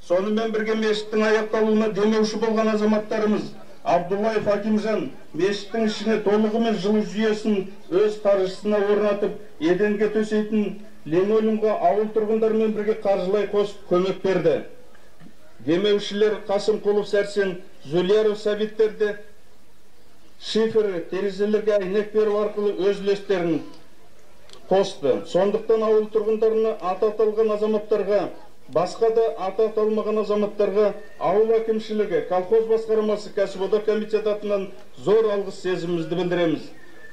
سونىڭ بىلەن بىرگە، مەسچىتنىڭ ئاياغلىتىلىۋىدا دېمەۋچى بولغان ئازامەتلىرىمىز ئابدۇللايېف ھاكىمجان مەسچىتنىڭ ئىچىنى تولۇقىمەن جىلغا جۈيەسىنى ئۆز قارجىسىنا ئورناتىپ، ئەينىگە تۆشەيتىن لىنولېئومغا ئاۋۇل تۇرغۇنلىرى بىلەن بىرگە قارجىلاي قوشۇپ كۆمەك بەردى. دېمەۋچىلەر قاسىمقۇلوف سەرسەن، زۇليارۇف سەبىتلەردە شىفېر تېرىزىلىرىگە ئەينەك بېرىپ ئارقىلىق ئۆز ئۈلۈشلىرىنى قوشتى. شۇنداقتىن ئاۋۇل تۇرغۇنلىرىنى ئاتا ئاتالغان ئازامەتلەرگە، باشقا-دا ئاتا ئاتالمىغان ئازامەتلەرگە ئاۋۇل ھاكىمچىلىكى، كالخوز باشقارمىسى، كەسىپ-ئودا كومىتېتى ئاتىنىڭ زور ئالغۇس سۆزىمىزنى بىلدۈرىمىز.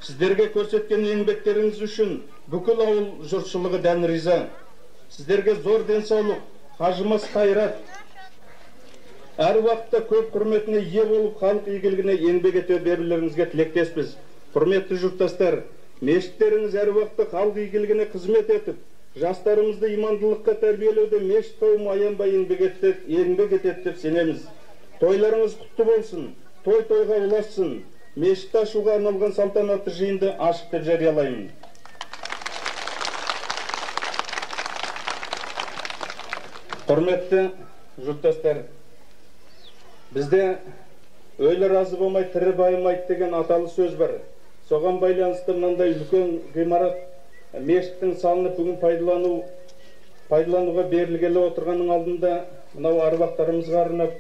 سىزلەرگە كۆرسەتكەن ئەڭبەكلىرىڭىز ئۈچۈن پۈتكۈل ئاۋۇل يۇرتچىلىقى دەن رىزا. سىزلەرگە زور دەن ساغلىق، قاجىماس خەيرات، ھەر ۋاقىتتا كۆپ ھۆرمەتكە ئىگە بولۇپ، خەلق ئىگىلىكىنى ئەڭبەك ئېتىپ بېرىشلىرىڭىزگە تىلەكداشمىز. ھۆرمەتلىك يۇرتداشلار، مەسچىتلىرىڭىز ھەر ۋاقىتتا خەلق ئىگىلىكىنى خىزمەت ئېتىپ، ياشلىرىمىزنى ئىمانلىققا تەربىيەلەۋدە مەسچىت قەۋمى ئايان باي ئەڭبەك ئېتىپ، ئەڭبەك ئېتىپ دەپ ئىشىنىمىز. تويلىرىڭىز قۇتلۇق بولسۇن، توي تويغا ئۇلاشسۇن. مەسچىت ئاشۇغا ئارنالغان سالتاناتلىق يىغىندا ئاشىق دەپ جەريانلايمەن. ھۆرمەتلىك يۇرتداشلار، بىزدە «ئۆلى رازى بولماي، تىرى بايىمايدۇ» دېگەن ئاتالغۇ سۆز بار. شۇڭا بايلانىشلىق مۇنداق ئۈلكەن ئىمارەت مەسچىتنىڭ سالىنىپ، بۈگۈن پايدىلىنىۋ-، پايدىلىنىۋغا بېرىلگىلى ئولتۇرغاننىڭ ئالدىدا مۇنۇ ئەرۋاھلىرىمىزغا ئارناپ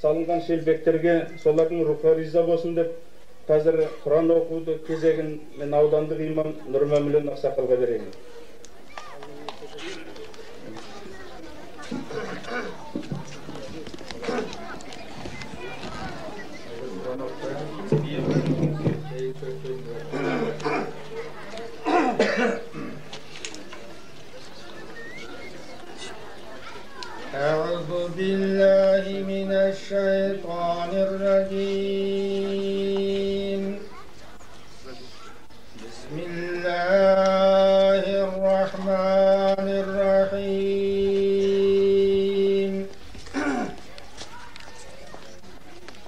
سالىنغان شىلبەكلەرگە، شۇلارنىڭ روھى رىزا بولسۇن دەپ، ھازىر قۇرئان ئوقۇۋاتىدۇ، كېزىكىنى مەن ئاۋۇداندىغا ئىمام نۇرمەملۇ ئاقساقالغا بېرەي. أعوذ بالله من الشيطان الرجيم. بسم الله الرحمن الرحيم.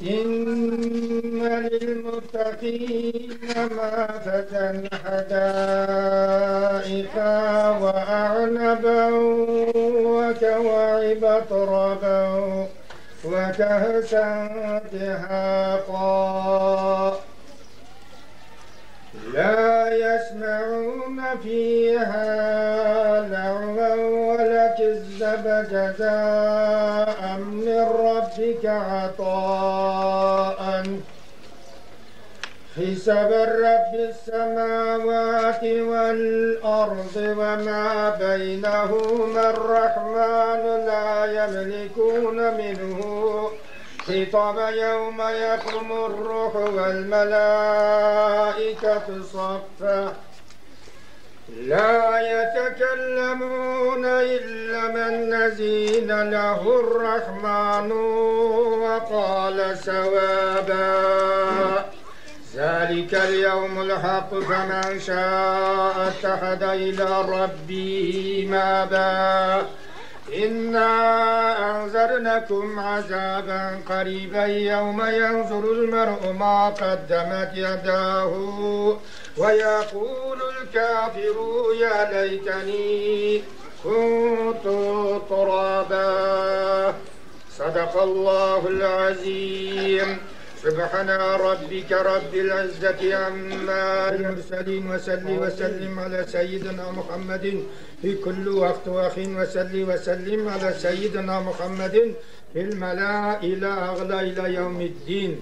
إن للمتقين مفازا حدائق وأعنابا وكواعب أترابا وكأسا دهاقا. لا يسمعون فيها لغوا ولا كذابا. جزاء من ربك عطاء حسابا. رب السماوات والأرض وما بينهما الرحمن لا يملكون منه خطابا. يوم يقوم الروح والملائكة صفا. لا يتكلمون إلا من أذن له الرحمن وقال صوابا. ذلك اليوم الحق فمن شاء اتخذ إلى ربه مآبا. إنا أنذرناكم عذابا قريبا يوم ينظر المرء ما قدمت يداه ويقول الكافر يا ليتني كنت ترابا. صدق الله العظيم. سبحان ربك رب العزة عما المرسلين وصل وسلم على سيدنا محمد في كل وقت وحين وصل وسلم على سيدنا محمد في الملأ الأعلى إلى يوم الدين.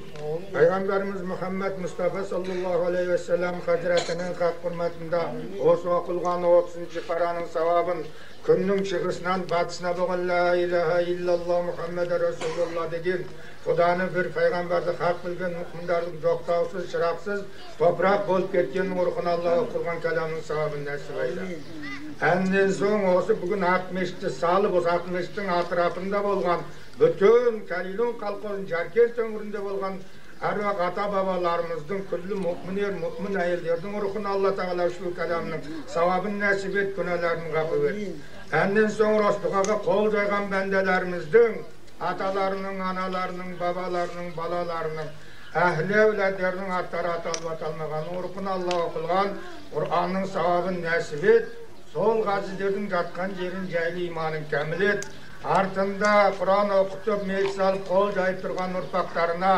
پەيغەمبىرىمىز مۇھەممەد مۇستافا ساللاللاھۇ ئەلەيھى ۋەسەللەم ھەزرىتىنىڭ خەق ھۆرمىتىندە ھوسۇل قىلغان ئوتتۇزىنچى پارانىڭ ساۋابىنى كۈننىڭ چىغىسىنىڭ باتىسىنا بولغان لا ئىلاھە ئىللاللا مۇھەممەدۇر رەسۇلۇللا دېگەن خۇدانى بىر پەيغەمبەردەك ھەق بىلگەن مۆمىنلەردىن توختاۋسىز، چىراغسىز، توپراق بولۇپ كەتكەن ئۇرۇقىنى ئاللا قىلغان كالامنىڭ ساۋابىنى نەسىپ ئەيلە. ئەندىن سوڭ ئولسا بۈگۈن ھەق مەسچىتى سالىپ، ھەق مەسچىتىنىڭ ئەتراپىندا بولغان پۈتۈن كەلىلۇڭ قالقۇن جاركەنت ئۆڭرىنىدە بولغان ئەرۋاھ ئاتا-بابالىرىمىزنىڭ، كۈللى مۆمىن ئەر، مۆمىن ئاياللىرىنىڭ روھىنى ئاللا تائالا شۇ كالامنىڭ ساۋابىنى نەسىپ ئەت، گۇناھلاردىن غەپۇ ئەت. ئەندىن سوڭ راست دۇئاغا قول جايغان بەندىلىرىمىزنىڭ، ئاتىلارنىڭ، ئانىلارنىڭ، بابالارنىڭ، بالىلارنىڭ، ئەھلى ئەۋلادلىرىنىڭ ئاتلىرى ئاتالىپ ئاتالمىغان روھىنى ئاللا قىلغان قۇرئاننىڭ ساۋابىنى نەسىپ ئەت. سول غازىدىردىن گاتقان جېرىن جايلى ئىمانىن كامىلىت. ئارتىندا قۇرئان ئوقۇتۇپ، مەيىت سالىپ، قول جايىپ تۇرغان ئۇرپاقلارنا،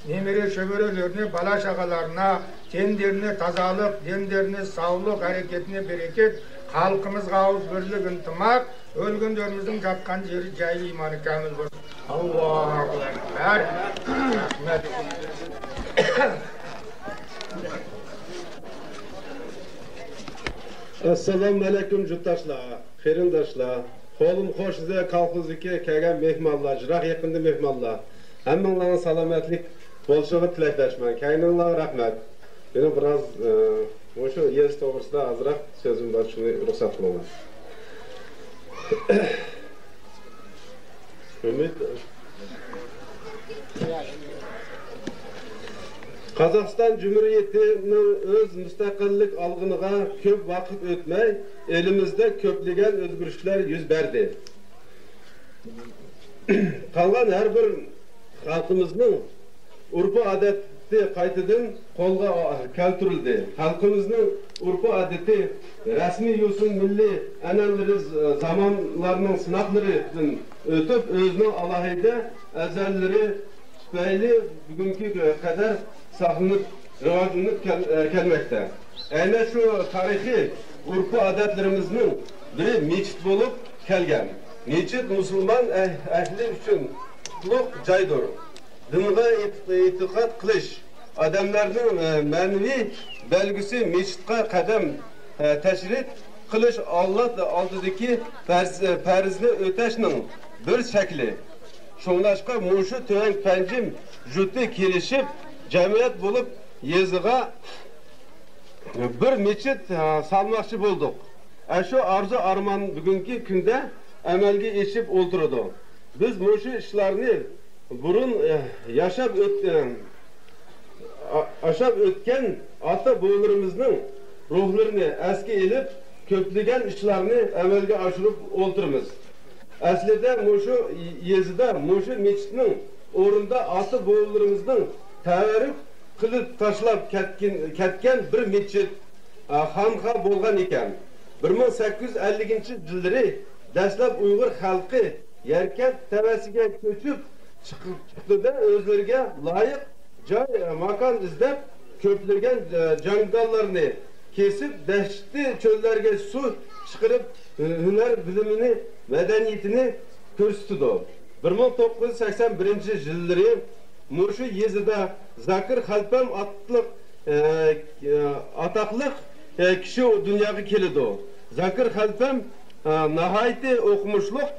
نېمىرى شۆبۈرىلىرىنى، بالا شاغىلارنا، تەندىرىنى تازالىق، دەمدىرىنى ساغلىق، ھەرىكەتنى بەرىكەت، خەلقىمىزغا ئاۋۇز بىرلىك ئىنتىماق، ئۆلگەندىرىمىزنىڭ گاتقان جېرى جايلى ئىمانى كامىل بولسۇن. ئاللاھۇ ئەكبەر. رەھمەت. ئەسسالامۇ ئەلەيكۇم جۇتداشلار، قېرىنداشلار، قولۇم خوش سىزلەر كالخوزدىكى كەلگەن مېھمانلار، يىراق يېقىندىن مېھمانلار، ھەممىڭلارنىڭ سالامەتلىك بولۇشىغا تىلەكداشمەن. كەينىڭلارغا رەھمەت. مېنىڭ بىراز، ئە، مۇشۇ يېزا توغرىسىدا ئازراق سۆزۈم بار، شۇنى رۇخسەت قىلىڭلار. ئۈمىد. قازاقىستان جۇمھۇرىيىتىنىڭ ئۆز مۇستەقىللىك ئالغىنىغا كۆپ ۋاقىت ئۆتمەي، ئېلىمىزدە كۆپلىگەن ئۆزگىرىشلەر يۈز بەردى. قالغان ھەر بىر خەلقىمىزنىڭ ئۇرپى ئادەتى قايتىدىن قولغا كەلتۈرۈلدى. خەلقىمىزنىڭ ئۇرپى ئادىتى، رەسمىي يوسۇن، مىللىي ئەنئەنىلىرى زامانلارنىڭ سىناقلىرىدىن ئۆتۈپ، ئۆزىنىڭ ئالاھىدە ئەزەللىرى تۈپەيلى بۈگۈنگە قەدەر ساقلىنىپ، راۋاجلىنىپ كەل-، كەلمەكتە. ئەنە شۇ تارىخىي ئۇرپى ئادەتلىرىمىزنىڭ بىرى مىچىت بولۇپ كەلگەن. مىچىت مۇسۇلمان ئەھ-، ئەھلى ئۈچۈن قۇتلۇق جايدۇر. دىنغا ئېت-، ئېتىقاد قىلىش، ئادەملەرنىڭ، ئە، مەنىۋى بەلگىسى مىچىتقا قەدەم، ئە، تەشرىپ قىلىش، ئاللا ئالدىدىكى پەرز-، پەرزنى ئۆتەشنىڭ بىر شەكلى. شۇڭلاشقا مۇشۇ تۆۋەن پەنجىم جۇتى كېلىشىپ، جەمئىيەت بولۇپ يېزىغا بىر مىچىت، ئە، سالماقچى بولدۇق. ئەشۇ ئارزۇ ئارمان بۈگۈنكى كۈندە ئەمەلگە ئېشىپ ئولتۇرىدۇ. بىز مۇشۇ ئىشلارنى بۇرۇن، ئە، ياشاپ ئۆت-، ئە، ئا-، ئاشاپ ئۆتكەن ئاتا-بوۋىلىرىمىزنىڭ روھلىرىنى ئەسكە ئېلىپ، كۆپلىگەن ئىشلارنى ئەمەلگە ئاشۇرۇپ ئولتۇرىمىز. ئەسلىدە مۇشۇ يېزىدا، مۇشۇ مىچىتنىڭ ئورنىدا ئاتا-بوۋىلىرىمىزنىڭ تەۋەررۈك قىلىپ تاشلاپ كەتكىن-، كەتكەن بىر مىچىت، ئا، خانقا بولغان ئىكەن. بىر مىڭ سەككىز يۈز ئەللىكىنچى يىللىرى دەسلەپ ئۇيغۇر خەلقى يەركەنت تەۋەسىگە كۆچۈپ چىق-، چىقتى-دە، ئۆزلىرىگە لايىق جاي، ئە، ماكان ئىزدەپ، كۆپلىگەن، ئە، جاڭگاللارنى كېسىپ، دەشتى چۆللەرگە سۇ چىقىرىپ، ھۈ-، ھۈنەر بىلىمىنى، مەدەنىيىتىنى كۆرسىتىدۇ. بىر مىڭ توققۇز يۈز سەكسەن بىرىنچى يىللىرى مۇشۇ يېزىدا زاكىر خەلپەم ئاتلىق، ئە، ئە، ئاتاقلىق، ئە، كىشى دۇنياغا كېلىدۇ. زاكىر خەلپەم، ئە، ناھايىتى ئوقۇمۇشلۇق،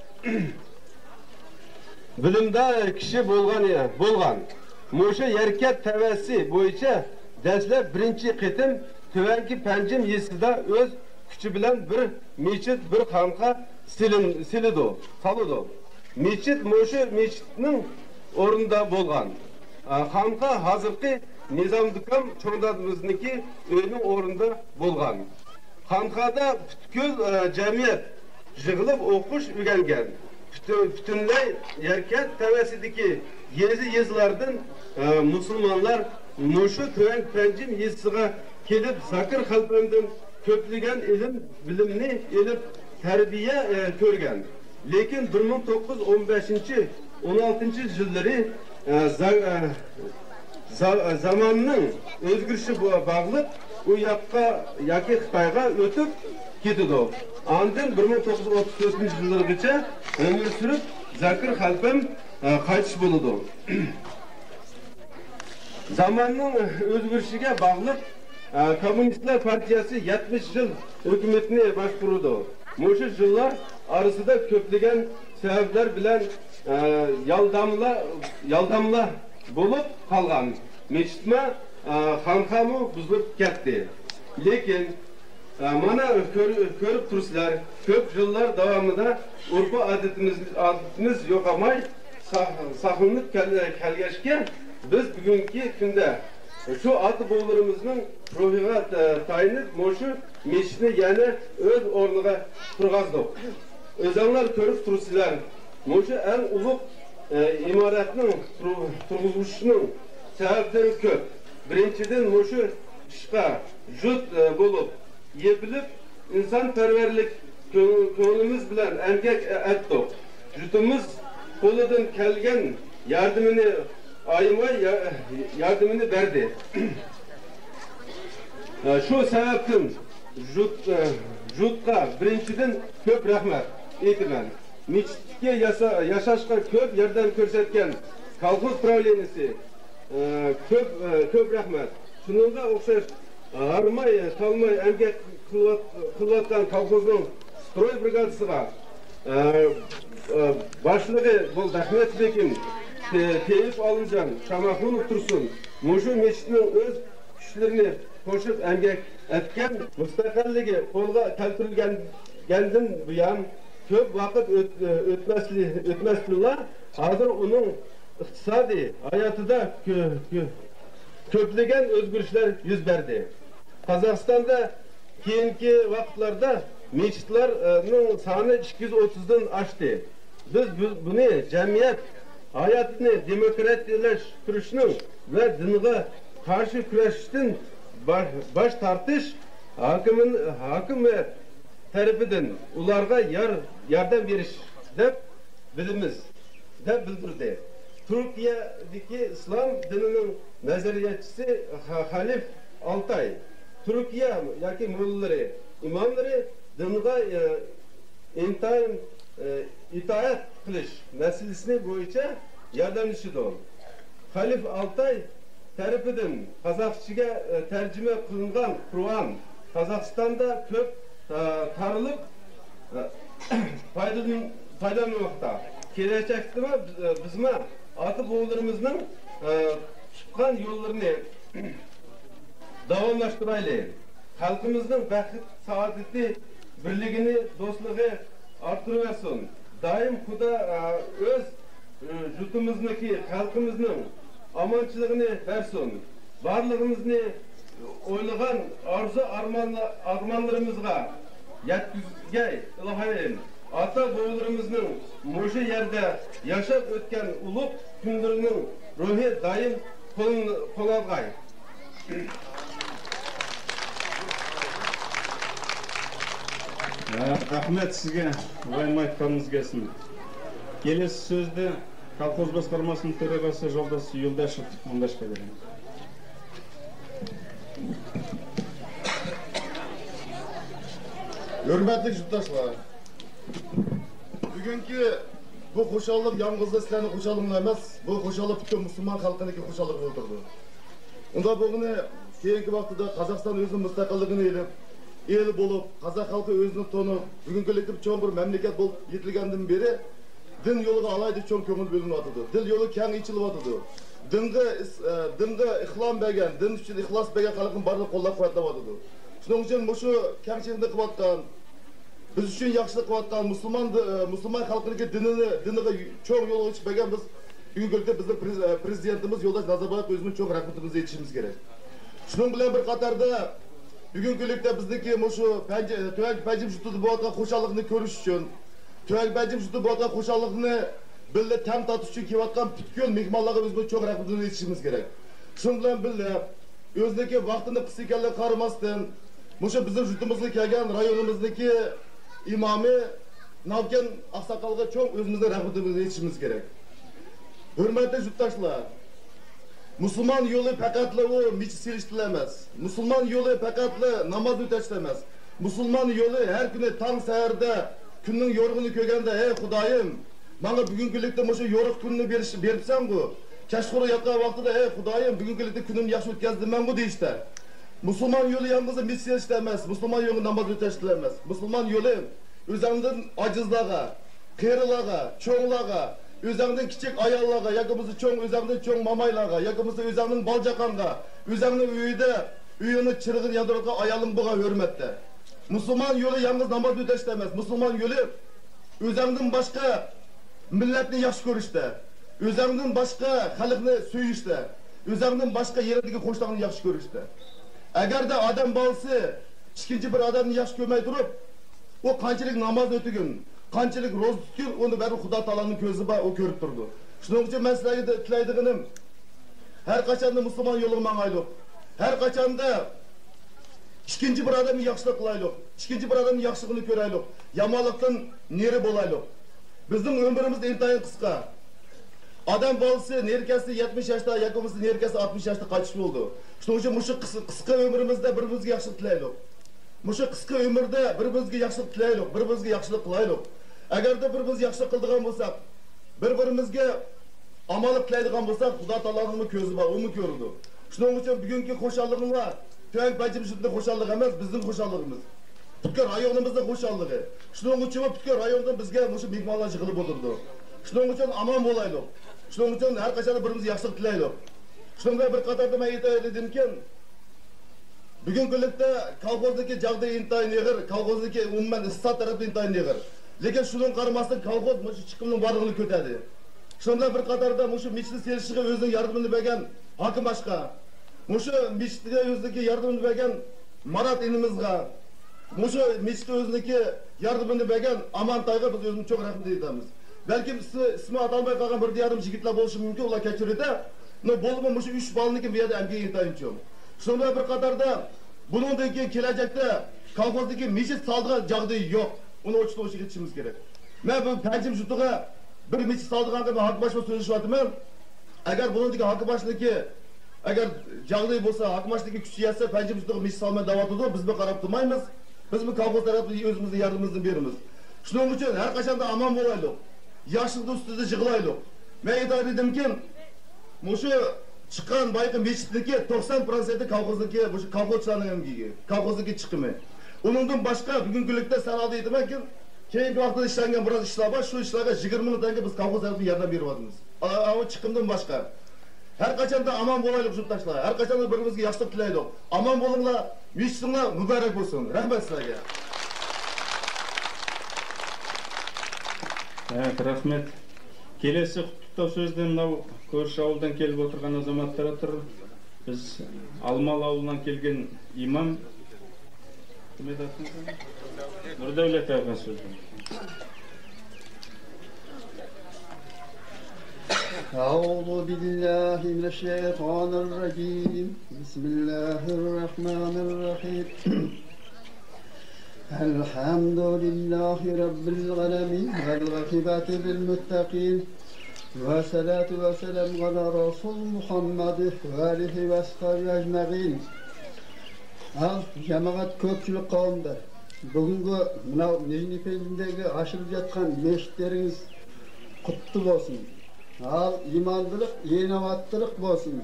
بىلىمدار كىشى بولغان، بولغان. مۇشۇ يەركەنت تەۋەسى بويىچە دەسلەپ بىرىنچى قېتىم تۆۋەنكى پەنجىم يېزىسىدا ئۆز كۈچى بىلەن بىر مىچىت، بىر خانقا سېلىن-، سېلىدۇ، سالىدۇ. مىچىت مۇشۇ مىچىتنىڭ ئورنىدا بولغان. ئا، خانقا ھازىرقى نىزامدىكام چوڭ دادىمىزنىڭكى ئۆيىنىڭ ئورنىدا بولغان. خانقادا پۈتكۈل، ئە، جەمئىيەت يىغىلىپ ئوقۇش ئۆگەنگەن. پۈتۈن، پۈتۈنلەي يەركەنت تەۋەسىدىكى يېزا-يېزىلاردىن، ئە، مۇسۇلمانلار مۇشۇ تۆۋەن پەنجىم يېزىسىغا كېلىپ، زاكىر خەلپەمدىن كۆپلىگەن ئىلىم، بىلىمنى ئېلىپ، تەربىيە، ئە، كۆرگەن. لېكىن بىر مىڭ توققۇز يۈز ئون بەشىنچى، ئون ئالتىنچى يىللىرى، ئە، زا-، ئە، زا-، زاماننىڭ ئۆزگىرىشى بۇ-، باغلىق ئۇ ياققا ياكى خىتايغا ئۆتۈپ كېتىدۇ. ئاندىن بىر مىڭ توققۇز يۈز ئوتتۇز تۆتىنچى يىللىرىغىچە ئۆمۈر سۈرۈپ، زاكىر خەلپەم، ئە، قايتىش بولىدۇ. زاماننىڭ ئۆزگىرىشىگە باغلىق، ئە، كوممۇنىستلار پارتىيەسى يەتمىش يىل ھۆكۈمىتىنى باشقۇرىدۇ. مۇشۇ يىللار ئارىسىدا كۆپلىگەن سەۋەبلەر بىلەن، ئە، يالداملا، يالداملا بولۇپ قالغان مەسچىتمۇ، ئە، خانقامۇ بۇزۇلۇپ كەتتى. لېكىن، ئە، مانا كۆر-، كۆرۈپ تۇرسىلەر، كۆپ يىللار داۋامىدا ئۇرپ-ئادىتىمىز، ئادىتىمىز يوقالماي سا-، ساقلىنىپ كەل-، كەلگەچكە، بىز بۈگۈنكى كۈندە شۇ ئاتا-بوۋىلىرىمىزنىڭ روھىغا، ئە، تايىنىپ، مۇشۇ مەسچىتنى يەنە ئۆز ئورنىغا تۇرغۇزدۇق. ئۆزۈڭلار كۆرۈپ تۇرسىلەر، مۇشۇ ئەڭ ئۇلۇغ، ئە، ئىمارەتنىڭ تۇر-، تۇرغۇزۇلۇشىنىڭ سەۋەبلىرى كۆپ. بىرىنچىدىن، مۇشۇ ئىشقا جۈت، ئە، بولۇپ، يېپىلىپ، ئىنسانپەرۋەرلىك كۆڭ-، كۆڭلىمىز بىلەن ئەمگەك ئەتتۇق. جۈتىمىز قولىدىن كەلگەن ياردىمىنى ئايىماي يا-، ياردىمىنى بەردى. شۇ سەۋەبتىن جۈت-، جۈتقا بىرىنچىدىن كۆپ رەھمەت ئېيتىمەن. مەسچىتتىكى ياسا-، ياشاشقا كۆپ ياردەم كۆرسەتكەن كالخوز پراۋلېنىيىسى، ئە، كۆپ، ئە، كۆپ رەھمەت. شۇنىڭغا ئوخشاش ھارماي، تالماي ئەمگەك قىلىۋات-، قىلىۋاتقان كالخوزنىڭ ستروي برىگادىسىغا، ئە، ئە، باشلىقى بولدى ئەخمەت بېكىم، تېيىپ ئالىمجان، شاماخۇنوف تۇرسۇن، مۇشۇ مەسچىتنىڭ ئۆز كۈچلىرىنى قوشۇپ ئەمگەك ئەتكەن، مۇستەقىللىكى قولغا كەلتۈرۈلگەندىن بۇيان كۆپ ۋاقىت ئۆت-، ئۆتمەسلى-، ئۆتمەستىنلا، ھازىر ئۇنىڭ ئىقتىسادىي ھاياتىدا كۆ-، كۆ-، كۆپلىگەن ئۆزگىرىشلەر يۈز بەردى. قازاقىستاندا كېيىنكى ۋاقىتلاردا مەسچىتلەرنىڭ سانى ئىككى يۈز ئوتتۇزدىن ئاشتى. بىز بۇ-، بۇنى جەمئىيەت ھاياتىنى دېموكراتىيەلەشتۈرۈشنىڭ ۋە دىنغا قارشى كۈرەشتىن باش، باش تارتىش ھاكىمىن-، ھاكىمىيەت تەرىپىدىن ئۇلارغا يار-، ياردەم بېرىش دەپ بىلىمىز، دەپ بىلدۈردى. تۈركىيەدىكى ئىسلام دىنىنىڭ نەزەرىيەتچىسى خا-، خەلىف ئالتاي، تۈركىيە ياكى موللىلىرى، ئىماملىرى دىنغا، ئە، ئىنتايىن، ئە، ئىتائەت قىلىش مەسىلىسى بويىچە ياردەملىشىدۇ. خەلىف ئالتاي تەرىپىدىن قازاقچىگە، ئە، تەرجىمە قىلىنغان قۇرئان قازاقىستاندا كۆپ، ئە، تارىلىپ، ئە، پايدىلىن-، پايدىلانماقتا. كېلەچەكتىمۇ بىز، ئە، بىزمۇ ئاتا-بوۋىلىرىمىزنىڭ، ئە، تۇتقان يوللىرىنى داۋاملاشتۇرايلى. خەلقىمىزنىڭ بەخت-سائادىتى، بىرلىكىنى، دوستلۇقى ئارتتۇرۇۋەرسۇن. دائىم خۇدا، ئە، ئۆز، ئە، يۇرتىمىزنىڭكى، خەلقىمىزنىڭ ئامانچىلىقىنى بەرسۇن. بارلىقىمىزنى ئويلىغان ئارزۇ ئارمانلا-، ئارمانلىرىمىزغا يەتكۈزگەي، ئىلاھىم. ئاتا-بوۋىلىرىمىزنىڭ مۇشۇ يەردە ياشاپ ئۆتكەن ئۇلۇغ كۈنلىرىنىڭ روھى دائىم قول-، قولغاي. ھە، رەھمەت سىزگە، ۋايمايتقانىڭىز كەلسۇن. كېلەسى سۆزدە كالخوز باشقارمىسىنىڭ تۆرىغاسى يولداش يولداشېۋ مۇڭداش قىلىدۇ. ھۆرمەتلىك يۇرتداشلار، بۈگۈنكى بۇ خۇشاللىق يالغۇزلا سىلەرنىڭ خۇشاللىقىڭلار ئەمەس، بۇ خۇشاللىق پۈتۈن مۇسۇلمان خەلقىنىڭكى خۇشاللىقى بولۇپ تۇرىدۇ. ئۇنداق بولغىنى، كېيىنكى ۋاقتىدا قازاقىستان ئۆزىنىڭ مۇستەقىللىقىنى ئېلىپ، ئېلى بولۇپ، قازاق خەلقى ئۆزىنى تونۇپ، بۈگۈنكى كۈنلۈكتە چوڭ بىر مەملىكەت بولۇپ يېتىلگەندىن بېرى، دىن يولىغا ئالاھىدە چوڭ كۆڭۈل بۆلۈنۈۋاتىدۇ. دىن يولى كەڭ ئېچىلىۋاتىدۇ. دىنغا ئىس-، ئە، دىنغا ئىقلام بەرگەن، دىن ئۈچۈن ئىخلاس بەرگەن خەلقنى بارلىق قوللاپ-قۇۋۋەتلەۋاتىدۇ. شۇنىڭ ئۈچۈن مۇشۇ كەڭچىلىكنى قىلىۋاتقان، بىز ئۈچۈن ياخشىلىق قىلىۋاتقان مۇسۇلمان، ئە، مۇسۇلمان خەلقىنىڭكى دىنىنى، دىنىغا چوڭ يول ئېچىپ بەرگەن بىز بۈگۈنكى كۈندە بىزنىڭ پرېز-، ئە، پرېزىدېنتىمىز يولداش نازاربايېۋقا ئۆزىمىزنىڭ چوڭ رەھمىتىمىزنى ئېيتىشىمىز كېرەك. شۇنىڭ بىلەن بىر قاتاردا، بۈگۈنكى كۈنلۈكتە بىزنىڭكى مۇشۇ پەنجى-، تۆۋەنكى پەنجىم يۇرتىدا بولۇۋاتقان خۇشاللىقنى كۆرۈش ئۈچۈن، تۆۋەنكى پەنجىم يۇرتىدا بولۇۋاتقان خۇشاللىقنى بىللە تەم تارتىش ئۈچۈن كېلىۋاتقان پۈتكۈل مېھمانلارغا ئۆزىمىزنىڭ چوڭ رەھمىتىمىزنى ئېيتىشىمىز كېرەك. شۇنىڭ بىلەن بىللە، ئۆزىنىڭكى ۋاقتىنىڭ قىس ئىكەنلىكىگە قارىماستىن، مۇشۇ بىزنىڭ يۇرتىمىزغا كەلگەن رايونىمىزنىڭكى ئىمامى ناۋكەن ئاقساقالغا چوڭ ئۆزىمىزنىڭ رەھمىتىمىزنى ئېيتىشىمىز كېرەك. ھۆرمەتلىك يۇرتداشلار! مۇسۇلمان يولى پەقەتلا ئۇ مىچى سېلىشتىلا ئەمەس. مۇسۇلمان يولى پەقەتلا ناماز ئۆتەشتە ئەمەس. مۇسۇلمان يولى ھەر كۈنى تاڭ سەھەردە كۈننىڭ يورۇقىنى كۆرگەندە، ھەي خۇدايىم، ماڭا بۈگۈنكى كۈنلۈكتە مۇشۇ يورۇق كۈننى بېرىش-، بېرىپسەنغۇ. كەچقۇرۇن ياتقان ۋاقتىدا، ھەي خۇدايىم، بۈگۈنكى كۈنلۈكتە كۈنۈمنى ياخشى ئۆتكەزدىمەنغۇ دېيىشتە. مۇسۇلمان يولى يالغۇز مىچ سېلىشتە ئەمەس، مۇسۇلمان يولى ناماز ئۆتەشتىلا ئەمەس. مۇسۇلمان يولى ئۆزەڭدىن ئاجىزلارغا، قېرىلارغا، چوڭلارغا، ئۆزەڭدىن كىچىك ئاياللارغا ياكى بولمىسا چوڭ، ئۆزەڭدىن چوڭ مامايلارغا ياكى بولمىسا ئۆزەڭنىڭ بالا-چاقاڭغا، ئۆزەڭنىڭ ئۆيىدە، ئۆيۈڭنىڭ چىرىغىنى ياندۇرۇۋاتقان ئايالىڭغا بولغان ھۆرمەتتە. مۇسۇلمان يولى يالغۇز ناماز ئۆتەشتە ئەمەس، مۇسۇلمان يولى ئۆزەڭدىن باشقا مىللەتنى ياخشى كۆرۈشتە، ئۆزەڭدىن باشقا خەلقنى سۆيۈشتە، ئۆزەڭدىن باشقا يېنىڭدىكى قوشناڭنى ياخشى كۆرۈشتە. ئەگەردە ئادەم بالىسى ئىككىنچى بىر ئادەمنى ياخشى كۆرمەي تۇرۇپ، ئۇ قانچىلىك ناماز ئۆتىگىن، قانچىلىك روزا تۇتقىن، ئۇنى بەرىبىر خۇدا تائالانىڭ كۆزى بار، ئۇ كۆرۈپ تۇرىدۇ. شۇنىڭ ئۈچۈن مەن سىلەرگە تىلەيدىغىنىم، ھەر قاچاندا مۇسۇلمان يولىغا ماڭايلۇق. ھەر قاچاندا ئىككىنچى بىر ئادەمگە ياخشىلىق قىلايلۇق. ئىككىنچى بىر ئادەمنىڭ ياخشىلىقىنى كۆرەيلۇق. يامانلىقتىن نېرى بولايلۇق. بىزنىڭ ئۆمرىمىز ئىنتايىن قىسقا. ئادەم بالىسى نېرى كەتسە يەتمىش ياشتا ياكى بولمىسا نېرى كەتسە ئاتمىش ياشتا قايتىش بولىدۇ. شۇنىڭ ئۈچۈن مۇشۇ قىس-، قىسقا ئۆمرىمىزدە بىر-بىرىمىزگە ياخشىلىق تىلەيلۇق. مۇشۇ قىسقا ئۆمۈردە بىر-بىرىمىزگە ياخشىلىق تىلەيلۇق، بىر-بىرىمىزگە ياخشىلىق قىلايلۇق. ئەگەردە بىر-بىرىمىزگە ياخشىلىق قىلىدىغان بولساق، بىر-بىرىمىزگە ئامانلىق تىلەيدىغان بولساق، خۇدا تائالانىڭمۇ كۆزى بار، ئۇمۇ كۆرىدۇ. شۇنىڭ ئۈچۈن بۈگۈنكى خۇشاللىقىڭلار تۆۋەن پەنجىمىزنىڭ خۇشاللىقى ئەمەس، بىزنىڭ خۇشاللىقىمىز. پۈتكۈل رايونىمىزنىڭ خۇشاللىقى. شۇنىڭ ئۈچۈن پۈتكۈل رايوندىن بىزگە مۇشۇ مېھمانلار يىغىلىپ ئولتۇرىدۇ. شۇنىڭ ئۈچۈن ئامان بولايلۇق. شۇنىڭ ئۈچۈن ھەر قاچان بىر-بىرىمىزگە ياخشىلىق تىلەيلۇق. شۇنىڭ بىلەن بىر قاتاردا مەن ئېيتاي دېدىمكىن، بۈگۈنكى كۈنلۈكتە كالخوزنىڭكى جاغدىيى ئىنتايىن ئېغىر، كالخوزنىڭكى ئومۇمەن ئىقتىساد تەرەپتىن ئىنتايىن ئېغىر. لېكىن شۇنىڭغا قارىماستىن كالخوز مۇشۇ چىقىمنىڭ بارلىقىنى كۆتەردى. شۇنىڭ بىلەن بىر قاتاردا مۇشۇ مىچنى سېلىشىغا ئۆزىنىڭ ياردىمىنى بەرگەن ھاكىم باشقا، مۇشۇ مىچىتكە ئۆزىنىڭكى ياردىمىنى بەرگەن مارات ئىنىمىزغا، مۇشۇ مىچىتكە ئۆزىنىڭكى ياردىمىنى بەرگەن ئامانتايغا بىز ئۆزىمىز چوڭ رەھمىتىنى ئېيتىمىز. بەلكىم ئىسمى، ئىسمى ئاتالماي قالغان بىر دىيارىم يىگىتلەر بولۇشى مۇمكىن، ئۇلار كەچۈرىدۇ. نو بولۇپمۇ مۇشۇ ئۈچ بالىنىڭكى بۇ يەردە ئەمگىكى ئىنتايىن چوڭ. شۇنىڭ بىلەن بىر قاتاردا بۇنىڭدىن كېيىن كېلەچەكتە كالخوزدىكى مىچىت سالىدىغان جاغدىيى يوق. ئۇنى ئوچۇق ئوچۇق ئېيتىشىمىز كېرەك. مەن بۇ پەنجىم جۇتىغا بىر مىچىت سالىدىغانغا مەن ھاكىم باشقا سۆزلىشىۋاتىمەن. ئەگەر بۇنىڭدىكى ھاكىم باشنىڭكى ئەگەر جاغدىيى بولسا، ھاكىم باشنىڭكى كۈچى يەتسە، پەنجىم جۇتىغا مىچىت سالماي داۋا تۇرىدۇ، بىز بۇ قاراپ تۇرمايمىز. بىز بۇ كالخوز تەرەپتىن ئۆزىمىزنىڭ ياردىمىمىزنى بېرىمىز. شۇنىڭ ئۈچۈن ھەر قاچاندا ئامان بولايلۇق. ياخشىلىقنىڭ ئۈستىدە يىغلايلۇق. مەن ئېيتاي دېدىمكىن، مۇشۇ چىققان بايىقى مىچىتنىكى توقسان پىروتسېنتى كالخوزنىڭكى، مۇشۇ كالخوزچىلارنىڭ ئەمگىكى، كالخوزنىڭكى چىقىمى. ئۇنىڭدىن باشقا بۈگۈنكى كۈنلۈكتە سەن ئالدىن ئېيتىمەنكىن، كېيىنكى ۋاقىتتا ئىشلەنگەن بىراز ئىشلار بار، شۇ ئىشلارغا يىگىرمە مىڭ تەڭگە بىز كالخوز تەرەپتىن ياردەم بېرىۋاتىمىز. ئا-، ئا-، ئۇ چىقىمدىن باشقا. ھەر قاچاندا ئامان بولايلۇق يۇرتداشلار، ھەر قاچاندا بىر-بىرىمىزگە ياخشىلىق تىلەيلۇق. ئامان بولۇڭلار، مىچىتىڭلار مۇبارەك بولسۇن. رەھمەت سىلەرگە. ھە، رەھمەت. كېلەسى قۇتلۇقلاپ سۆزنى ماۋۇ كۆرشى ئاۋۇلدىن كېلىپ ئولتۇرغان ئازاماتلار ئاتىدۇ. بىز ئالمالى ئاۋۇلىدىن كەلگەن ئىمام نۇردەۋلەت ئاغا سۆزلەيدۇ. أعوذ بالله من الشيطان الرجيم. بسم الله الرحمن الرحيم. الحمد لله رب العالمين، والعاقبة للمتقين، والصلاة والسلام على رسول محمد وآله وأصحابه أجمعين. ئاھ، جامائەت، كۆپچىلىك قەۋمداش، بۈگۈنكى مۇناۋ نىجنىي پەنجىمدىكى ئاچىلىپ ياتقان مەسچىتلىرىڭىز قۇتلۇق بولسۇن. ھال ئىمانلىق، ئىناۋەتلىك بولسۇن.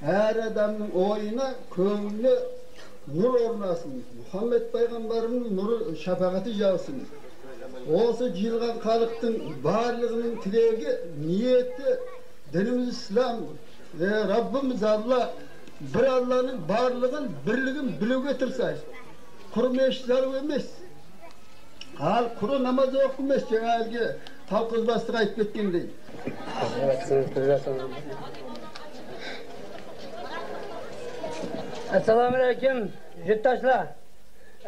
ھەر ئادەمنىڭ ئويىنى، كۆڭلىنى نۇر ئورناتسۇن. مۇھەممەد پەيغەمبەرنىڭ نۇرى، شاپائىتى ياغسۇن. ئوسۇ جىيىلغان خەلقنىڭ بارلىقىنىڭ تىلىكى، نىيىتى، دىنىمىز ئىسلام، ئى، رەببىمىز ئاللا، بىر ئاللانىڭ بارلىقىنى، بىرلىكىنى بىلىۋېتىرسەك، قۇرۇ مەسچىت زالى ئەمەس. ھال قۇرۇ ناماز ئوقۇمىسى جاھىلگە تالقۇز باستىغا ئېيتىپ كەتكەندەك. ئەسسالامۇ ئەلەيكۇم، يۇرتداشلار.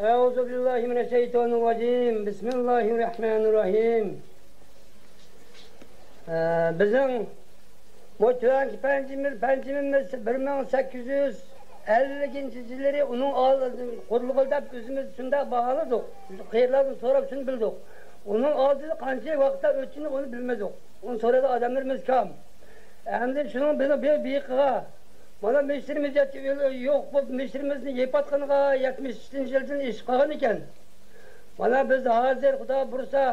ئەئۇزۇ بىللاھى مىنەششەيتانىررەجىم. بىسمىللاھىررەھمانىررەھىم. ئە، بىزنىڭ بۇ تۆۋەنكى پەنجىمىز، پەنجىمىز بىر مىڭ سەككىز يۈز ئەللىكىنچى يىللىرى ئۇنىڭ ئالدىدا قۇرۇلغىلى دەپ ئۆزىمىز شۇنداق باھالىدۇق. قېرىلاردىن سوراپ شۇنى بىلدۇق. ئۇنىڭ ئالدىدا قانچە ۋاقىتلار ئۆتكىنىنى ئۇنى بىلمىدۇق. ئۇنى سورايدىغان ئادەملىرىمىز كەم. ئەمدى شۇنىڭ بىلەن بىر بىيىقىغا، مانا، مىشىرىمىز يەتكە-، يوق بولۇپ، مىشىرىمىزنى يىپ ئاتقىنىغا يەتمىش ئۈچىنچى يىلدىن ئېشىپ قالغان ئىكەن. مانا، بىز ھازىر، خۇدا بۇيرۇسا،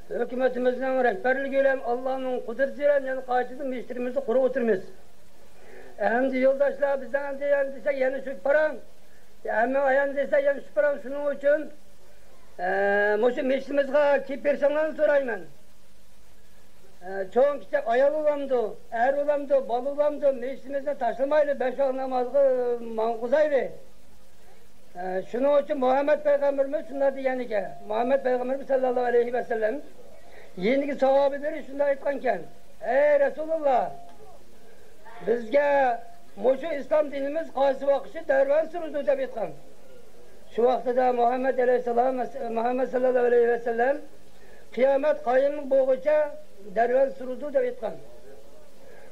ھۆكۈمىتىمىزنىڭ رەھبەرلىكى بىلەن، ئاللانىڭ قۇدرىتى بىلەن يەنە قايتىدىن مىشىرىمىزنى قۇرۇپ ئولتۇرىمىز. ئەمدى يولداشلار، بىزنىڭ ئەمدى، ئەمدى دېسەك، يەنە شۇ پاراڭ، ھەممە ئايان دېسە، يەنە شۇ پاراڭ. شۇنىڭ ئۈچۈن، ئە، مۇشۇ مىشىرىمىزغا كېلىپ بېرىشىڭلارنى سورايمەن. ئە، چوڭ كىچىك ئايال بولامدۇ، ئەر بولامدۇ، بالا بولامدۇ، مىشىرىمىزنى تاشلىمايلى، بەش ۋاق نامازغا ماڭغۇزايلى. ئە، شۇنىڭ ئۈچۈن مۇھەممەد پەيغەمبىرىمىز شۇنداق دېگەنىكەن. مۇھەممەد پەيغەمبىرىمىز سەللەللاھۇ ئەلەيھى ۋەسەللەم يېنىدىكى ساھابىلىرى شۇنداق ئېيتقانىكەن: «ئەي رەسۇلۇللا، بىزگە مۇشۇ ئىسلام دىنىمىز قايسى ۋاقىت دەرۋەن سۈرىدۇ؟» دەپ ئېيتقان. شۇ ۋاقتىدا مۇھەممەد ئەلەيھىسسالام، مۇھەممەد سەللەللاھۇ ئەلەيھى ۋەسەللەم، «قىيامەت قايىم بولغۇچە دەرۋەن سۈرىدۇ» دەپ ئېيتقان.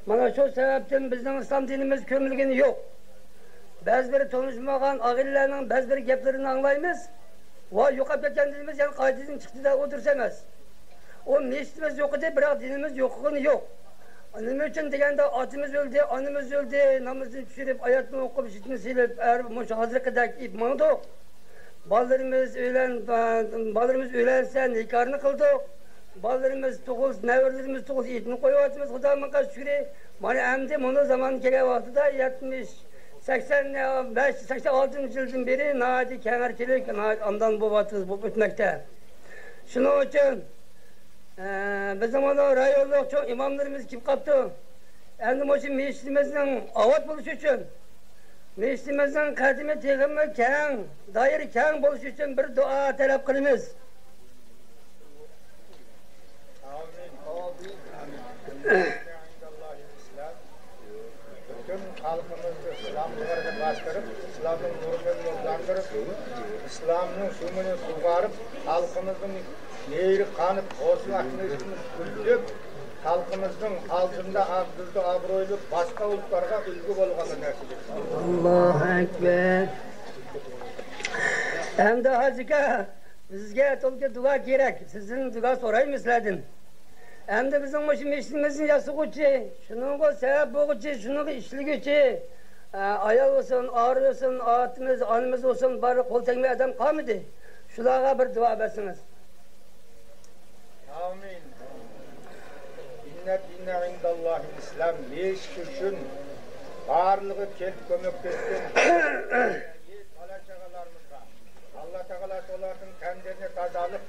مانا شۇ سەۋەبتىن بىزنىڭ ئىسلام دىنىمىز كۆمۈلگىنى يوق. بەزى بىر تونۇشمىغان ئاغىنىلەرنىڭ بەزى بىر گەپلىرىنى ئاڭلايمىز. ۋاي، يوقاپ كەتكەن دىنىمىز يەنە قايتىدىن چىقتى دە، ئۇ دۇرۇس ئەمەس. ئۇ مىشىتىمىز يوق ئىدى، بىراق دىنىمىز يوقىغىنى يوق. نېمە ئۈچۈن دېگەندە، ئاتىمىز ئۆلدى، ئانىمىز ئۆلدى، نامىزىنى چۈشۈرۈپ، ئايەتنى ئوقۇپ، ھىجنى سېلىپ، ھەر مۇشۇ ھازىرقىدەك ئېيتىپ ماڭدۇق. بالىلىرىمىز ئۆيلەن-، بالىلىرىمىز ئۆيلەنسە، نىكاھنى قىلدۇق. بالىلىرىمىز تۇغۇلسا، نەۋرىلىرىمىز تۇغۇلسا، ئېيتنى قويۇۋاتىمىز، خۇدا مىڭ قات شۈكرى. مانا ئەمدى مۇنۇ زامان كەلگەن ۋاقتىدا يەتمىش، سەكسەن بەش، سەكسەن ئالتىنچى يىلدىن بېرى ناھايىتى كەڭرى كېلىپ، ناھايىتى ئامدان بولۇۋاتىمىز، بولۇپ ئۆتمەكتە. شۇنىڭ ئۈچۈن، ئە، بىزنىڭ مانا رايونلۇق چوڭ ئىماملىرىمىز كېلىپ قاپتۇ. ئەمدى مۇشۇ مەسچىتىمىزنىڭ ئاۋات بولۇشى ئۈچۈن، مەسچىتىمىزنىڭ قەدىمى تېخىمۇ كەڭ، دائىرە كەڭ بولۇشى ئۈچۈن بىر دۇئا تەلەپ قىلىمىز. پۈتۈن خەلقىمىزنى ئىسلام نۇرىغا باستۇرۇپ، ئىسلامنىڭ نۇرىنى نۇرلاندۇرۇپ، ئىسلامنىڭ سۈيىنى سۇغارىپ، خەلقىمىزنىڭ مېھرى قانىپ، غوسىل ئەخمىسىمىز گۈللۈپ، خەلقىمىزنىڭ ئالدىندا ئابرۇيلۇق، باشقا ئۇلۇغلارغا ئۈلگە بولغانلىقىنى نېسىپ ئەتسۇن. ئاللاھۇ ئەكبەر. ئەمدى ھاجىكا، بىزگە تولۇق دۇئا كېرەك. سىزدىن دۇئا سورايمىز سىلەردىن. ئەمدى بىزنىڭ مۇشۇ مەسچىتىمىزنى ياسىغۇچى، شۇنىڭغا سەۋەب بولغۇچى، شۇنىڭغا ئىشلىگۈچى، ئە، ئايال بولسۇن، ئار بولسۇن، ئاتىمىز، ئانىمىز بولسۇن، بارلىق قول تەگمەي ئادەم قالمىدى. شۇلارغا بىر دۇئا بەرسىڭىز. ئامىن. ئىننە دىنە ئىنداللاھىل ئىسلام. مەسچىت ئۈچۈن بارلىقى كېلىپ كۆمەك بەرگەن بالا-چاغىلىرىمىزغا ئاللا تائالا ئۇلارنىڭ تەنلىرىنى تازىلاپ،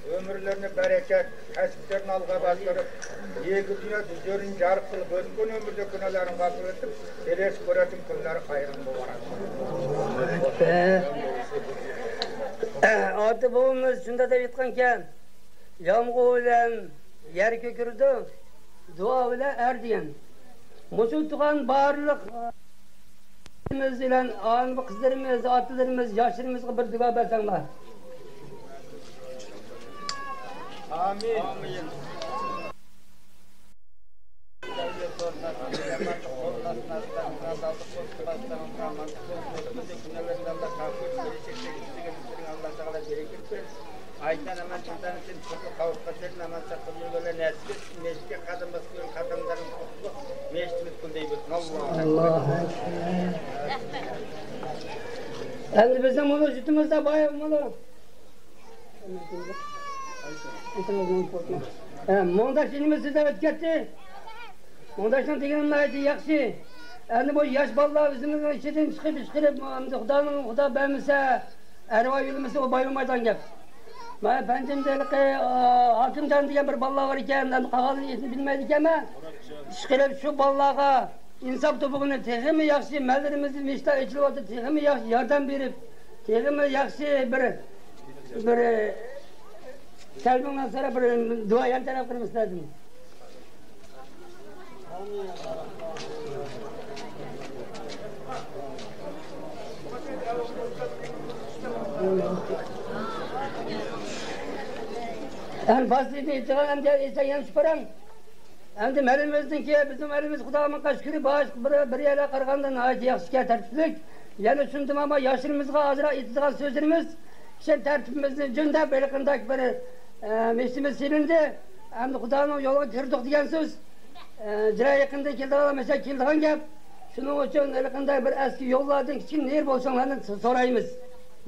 ئۆمۈرلىرىنى بەرىكەت، كەسىپلىرىنى ئالغا باستۇرۇپ، يېكە دۇنيا ھۇزۇرىنى جار قىلىپ، ئۆتكەن ئۆمۈردە گۇناھلارنى غەپۇر ئېتىپ، كېلەسى كۆرەتتىم كۈنلەر خەيرىن مۇبارەك. ئاتا بوۋىمىز شۇنداق دەپ ئېيتقانكەن، يامغۇر بىلەن يەر كۆكىرىدۇ، دۇئا بىلەن ئەر دېگەن. مۇشۇ تۇغان بارلىق قىزىمىز بىلەن، ئانا قىزلىرىمىز، ئاتىلىرىمىز، ياشلىرىمىزغا بىر دۇئا بەرسەڭلار. ئامىن. ئايتان ئەمەن چىلتان ئۈچۈن تۇرۇپ قاۋۇتقا سېلىپ ئەمەن ساقلىدىم يولى نەسىپ ئېتسۇن. مەسچىتكە قادام باسقان قاداملارنىڭ قۇتلۇق مەسچىتىمىز گۈلدەي بولسۇن. ئاللاھۇ ئەكبەر. ئەمدى بىزنىڭ مۇنۇ جۇتىمىزدا بايا مۇنۇ. ھە، مۇڭداش ئىنىمىز سۆزلەپ ئۆتۈپ كەتتى. مۇڭداشنىڭ دېگىنى ناھايىتى ياخشى. ئەمدى بۇ ياش بالىلار ئۆزىمىزنىڭ ئىچىدىن چىقىپ، ئىشقىلىپ، ئەمدى خۇدانىڭ، خۇدا بەرمىسە، ئەرۋا يولىمىسا ئۇ بايلىمايدىغان گەپ. مانا پەنجىمدە ھېلىقى، ئا، ھاكىمجان دېگەن بىر بالىلار بار ئىكەن، ئەمدى قالغانلىرىنى ئېسىمنى بىلمەيدىكەنمەن. ئىشقىلىپ شۇ بالىلارغا ئىنساپ توپىغىنى تېخىمۇ ياخشى، مەللىرىمىزدە مەسچىتلەر ئېچىلىۋاتىدۇ، تېخىمۇ ياخشى ياردەم بېرىپ، تېخىمۇ ياخشى بىر، بىر، كەلدىڭلار سەرە بىر دۇئا ياردەم قىلىمىز سىلەردىن. ئەمدى باشلىقنى ئېيتىدىغان ئەمدى ئېيتسا يەنە شۇ پاراڭ. ئەمدى مەلىمىمىزنىڭكى، بىزنىڭ مەلىمىمىز خۇداغا مىڭ قات شۈكرى، باشقا بىر، بىر يەرلەرگە قارىغاندا ناھايىتى ياخشى ئىكەن، تەرتىپلىك. يەنە شۇندىمۇ ياشلىرىمىزغا ئازراق ئېيتىدىغان سۆزلىرىمىز، كىشەن تەرتىپىمىزنى جۈندەپ ھېلىقىنداق بىر، ئە، مەسچىتىمىز سېلىندى. ئەمدى خۇدانىڭ يولىغا كىردۇق دېگەن سۆز. ئە، جىرا يېقىندىن كېلىدىغان، مەسىلەن، كېلىدىغان گەپ. شۇنىڭ ئۈچۈن ھېلىقىنداق بىر ئەسكى يوللاردىن كىچىك نېرى بولساڭلارنى سورايمىز.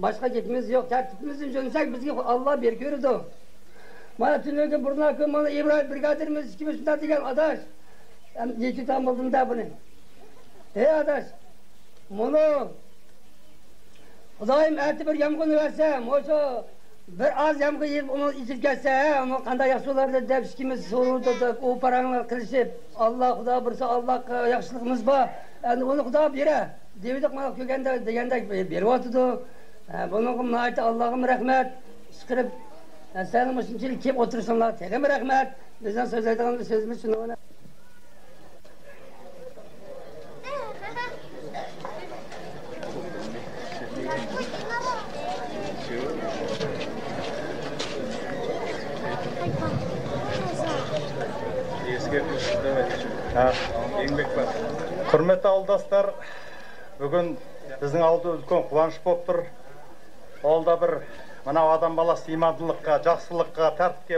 باشقا گېپىمىز يوق. تەرتىپىمىزنى جۆنسەك، بىزگە ئاللا بېرىپ بېرىدۇ. مانا تۈنۈگۈن بۇرۇنقى مانا ئىبراھىم برىگادىرىمىز ئىككىمىز شۇنداق دېگەن، ئاداش. ئەمدى يېتىۋېتەن بولدۇم-دە بۇنى. ھەي ئاداش، مۇنۇ خۇدايىم ئەتە بىر يامغۇرنى بەرسە، مۇشۇ بىر ئاز يامغۇر يېغىپ ئۇنى ئېچىپ كەتسە، ھە، ئۇنى قانداق ياخشى بولار دەپ ئىككىمىز سورۇندۇق، ئۇ پاراڭلار قىلىشىپ، ئاللا، خۇدا بۇيرۇسا، ئاللا ياخشىلىقىمىز بار. ئەمدى ئۇنى خۇدا بېرە دېۋىدۇق، مانا كۆرگەندە دېگەندەك بېرىۋاتىدۇ. ھە، بۇنىڭغا ناھايىتى ئاللاغىمۇ رەھمەت. ئىشقىلىپ، ھە، سەن مۇشۇنچىلىك كېلىپ ئولتۇرۇشۇڭلار تېخىمۇ رەھمەت. بىزنىڭ سۆزلەيدىغان سۆزىمىز شۇنىڭ بىلەن. ھە. ھۆرمەتلىك ئاۋۇلداشلار، بۈگۈن بىزنىڭ ئاۋۇلدا ئۈلكەن قۇۋانچ بولۇپ تۇر. ئاۋۇلدا بىر، مانا، ئادەم بالىسى ئىمانلىققا، جاخشىلىققا، تەرتىپكە